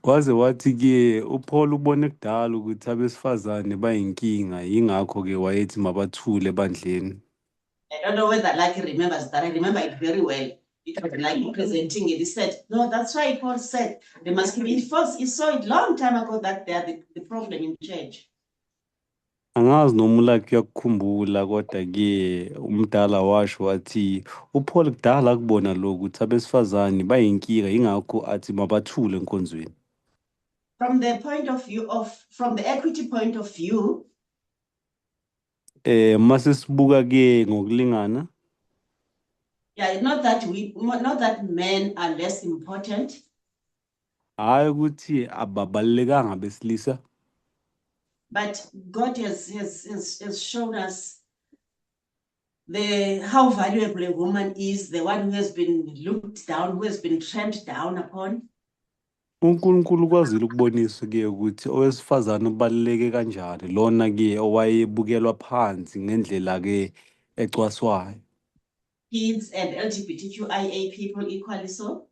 Waze wathi ke uPaul ubone kudala ukuthi abesifazane bayinkinga yingakho ke wayethi mabathule ebandleni. I don't know whether Lucky remembers that. I remember it very well. It was like presenting it. He said, no, that's why Paul said they must keep it first. He saw it long time ago that they are the problem in church. Angazi noma uLucky uyakukhumbula kodwa-ke umdala washo wathi uPaul kudala akubona lokhu ukuthi abesifazane bayinkinga yingakho athi mabathule enkonzweni. From the point of view of, from the equity point of view, Mase sibuka ke ngokulingana, yeah, not that men are less important, hhayi ukuthi ababalulekanga abesilisa, but God has shown us the how valuable a woman is, the one who has been looked down, who has been tramped down upon. uNkulunkulu ukwazile ukubonisa ke ukuthi owesifazane ubaluleke kanjani lona ke owayebukelwa phansi ngendlela ke ecwaswayo. Kids and LGBTQIA people equally so.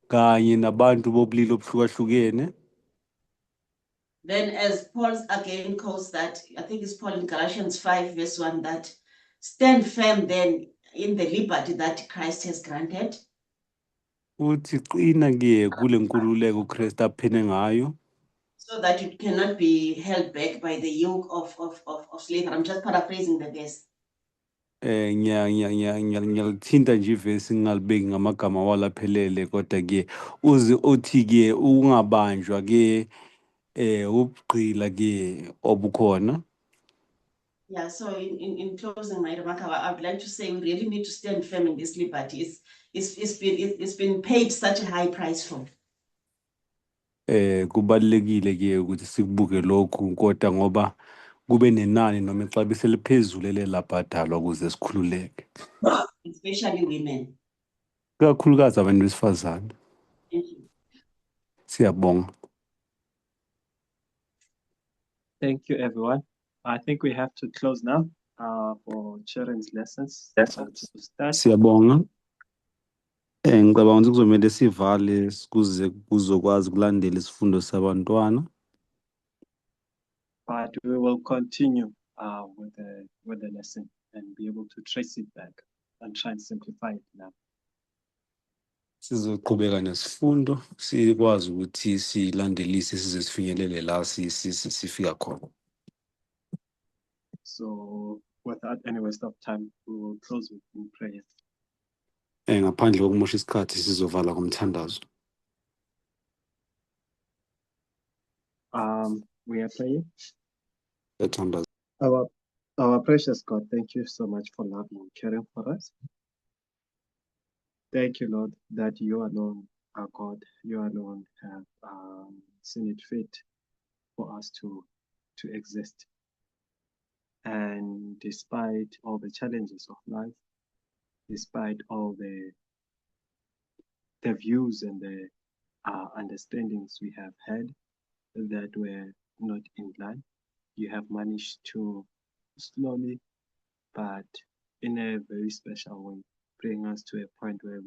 Kanye nabantu bobulili obuhlukahlukene. Then as Paul again quotes that, I think it's Paul in Galatians 5 verse 1, that stand firm then in the liberty that Christ has granted. Uthi qina ke kule nkululeko uKristu aphene ngayo. So that you cannot be held back by the yoke of slavery. I'm just paraphrasing the verse. Ngiyalithinta nje ivesi ngingalibeki ngamagama walaphelele kodwa ke uze uthi ke ungabanjwa ke ubugqila ke obukhona. Yeah, so in closing my remark, I would like to say we really need to stand firm in this liberty. It's been paid such a high price for. Kubalulekile ke ukuthi sikubuke lokhu kodwa ngoba kube nenani noma ixabiso eliphezulu elelabhadalwa ukuze sikhululeke. Especially women. Kakhulukazi abantu besifazane. Thank you. Siyabonga. Thank you, everyone. I think we have to close now for children's lessons. To start. Siyabonga. Ngicabanga ukuthi kuzomele sivale kuze kuzokwazi ukulandela isifundo sabantwana. But we will continue with the lesson and be able to trace it back and try and simplify it now. Sizoqhubeka nesifundo sikwazi ukuthi silandelise size sifinyelele la sifika khona. So without any waste of time, we will close with in prayer. Ngaphandle kokumosha isikhathi sizovala ngomthandazo. We are praying. Siyathandaza. Our precious God, thank you so much for loving and caring for us. Thank you, Lord, that you alone are God. You alone have seen it fit for us to exist. And despite all the challenges of life, despite all the views and the understandings we have had that were not in line, you have managed to slowly, but in a very special way, bring us to a point where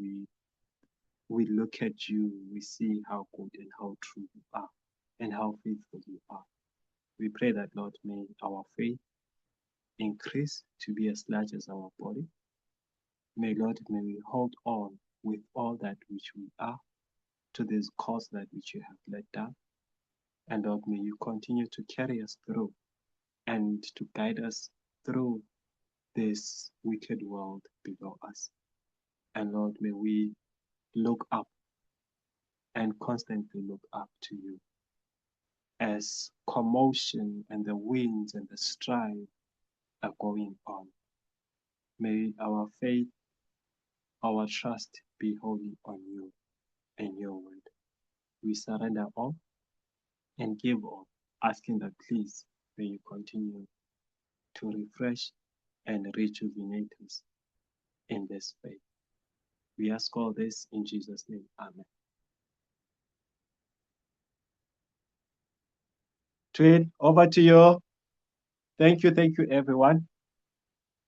we look at you, we see how good and how true you are and how faithful you are. We pray that, Lord, may our faith increase to be as large as our body. May, Lord, may we hold on with all that which we are to this cause that which you have laid down. And Lord, may you continue to carry us through and to guide us through this wicked world below us. And Lord, may we look up and constantly look up to you as commotion and the winds and the strife are going on. May our faith, our trust be wholly on you and your word. We surrender all and give all, asking that please may you continue to refresh and rejuvenate us in this faith. We ask all this in Jesus' name. Amen. Twin, over to you. Thank you, everyone.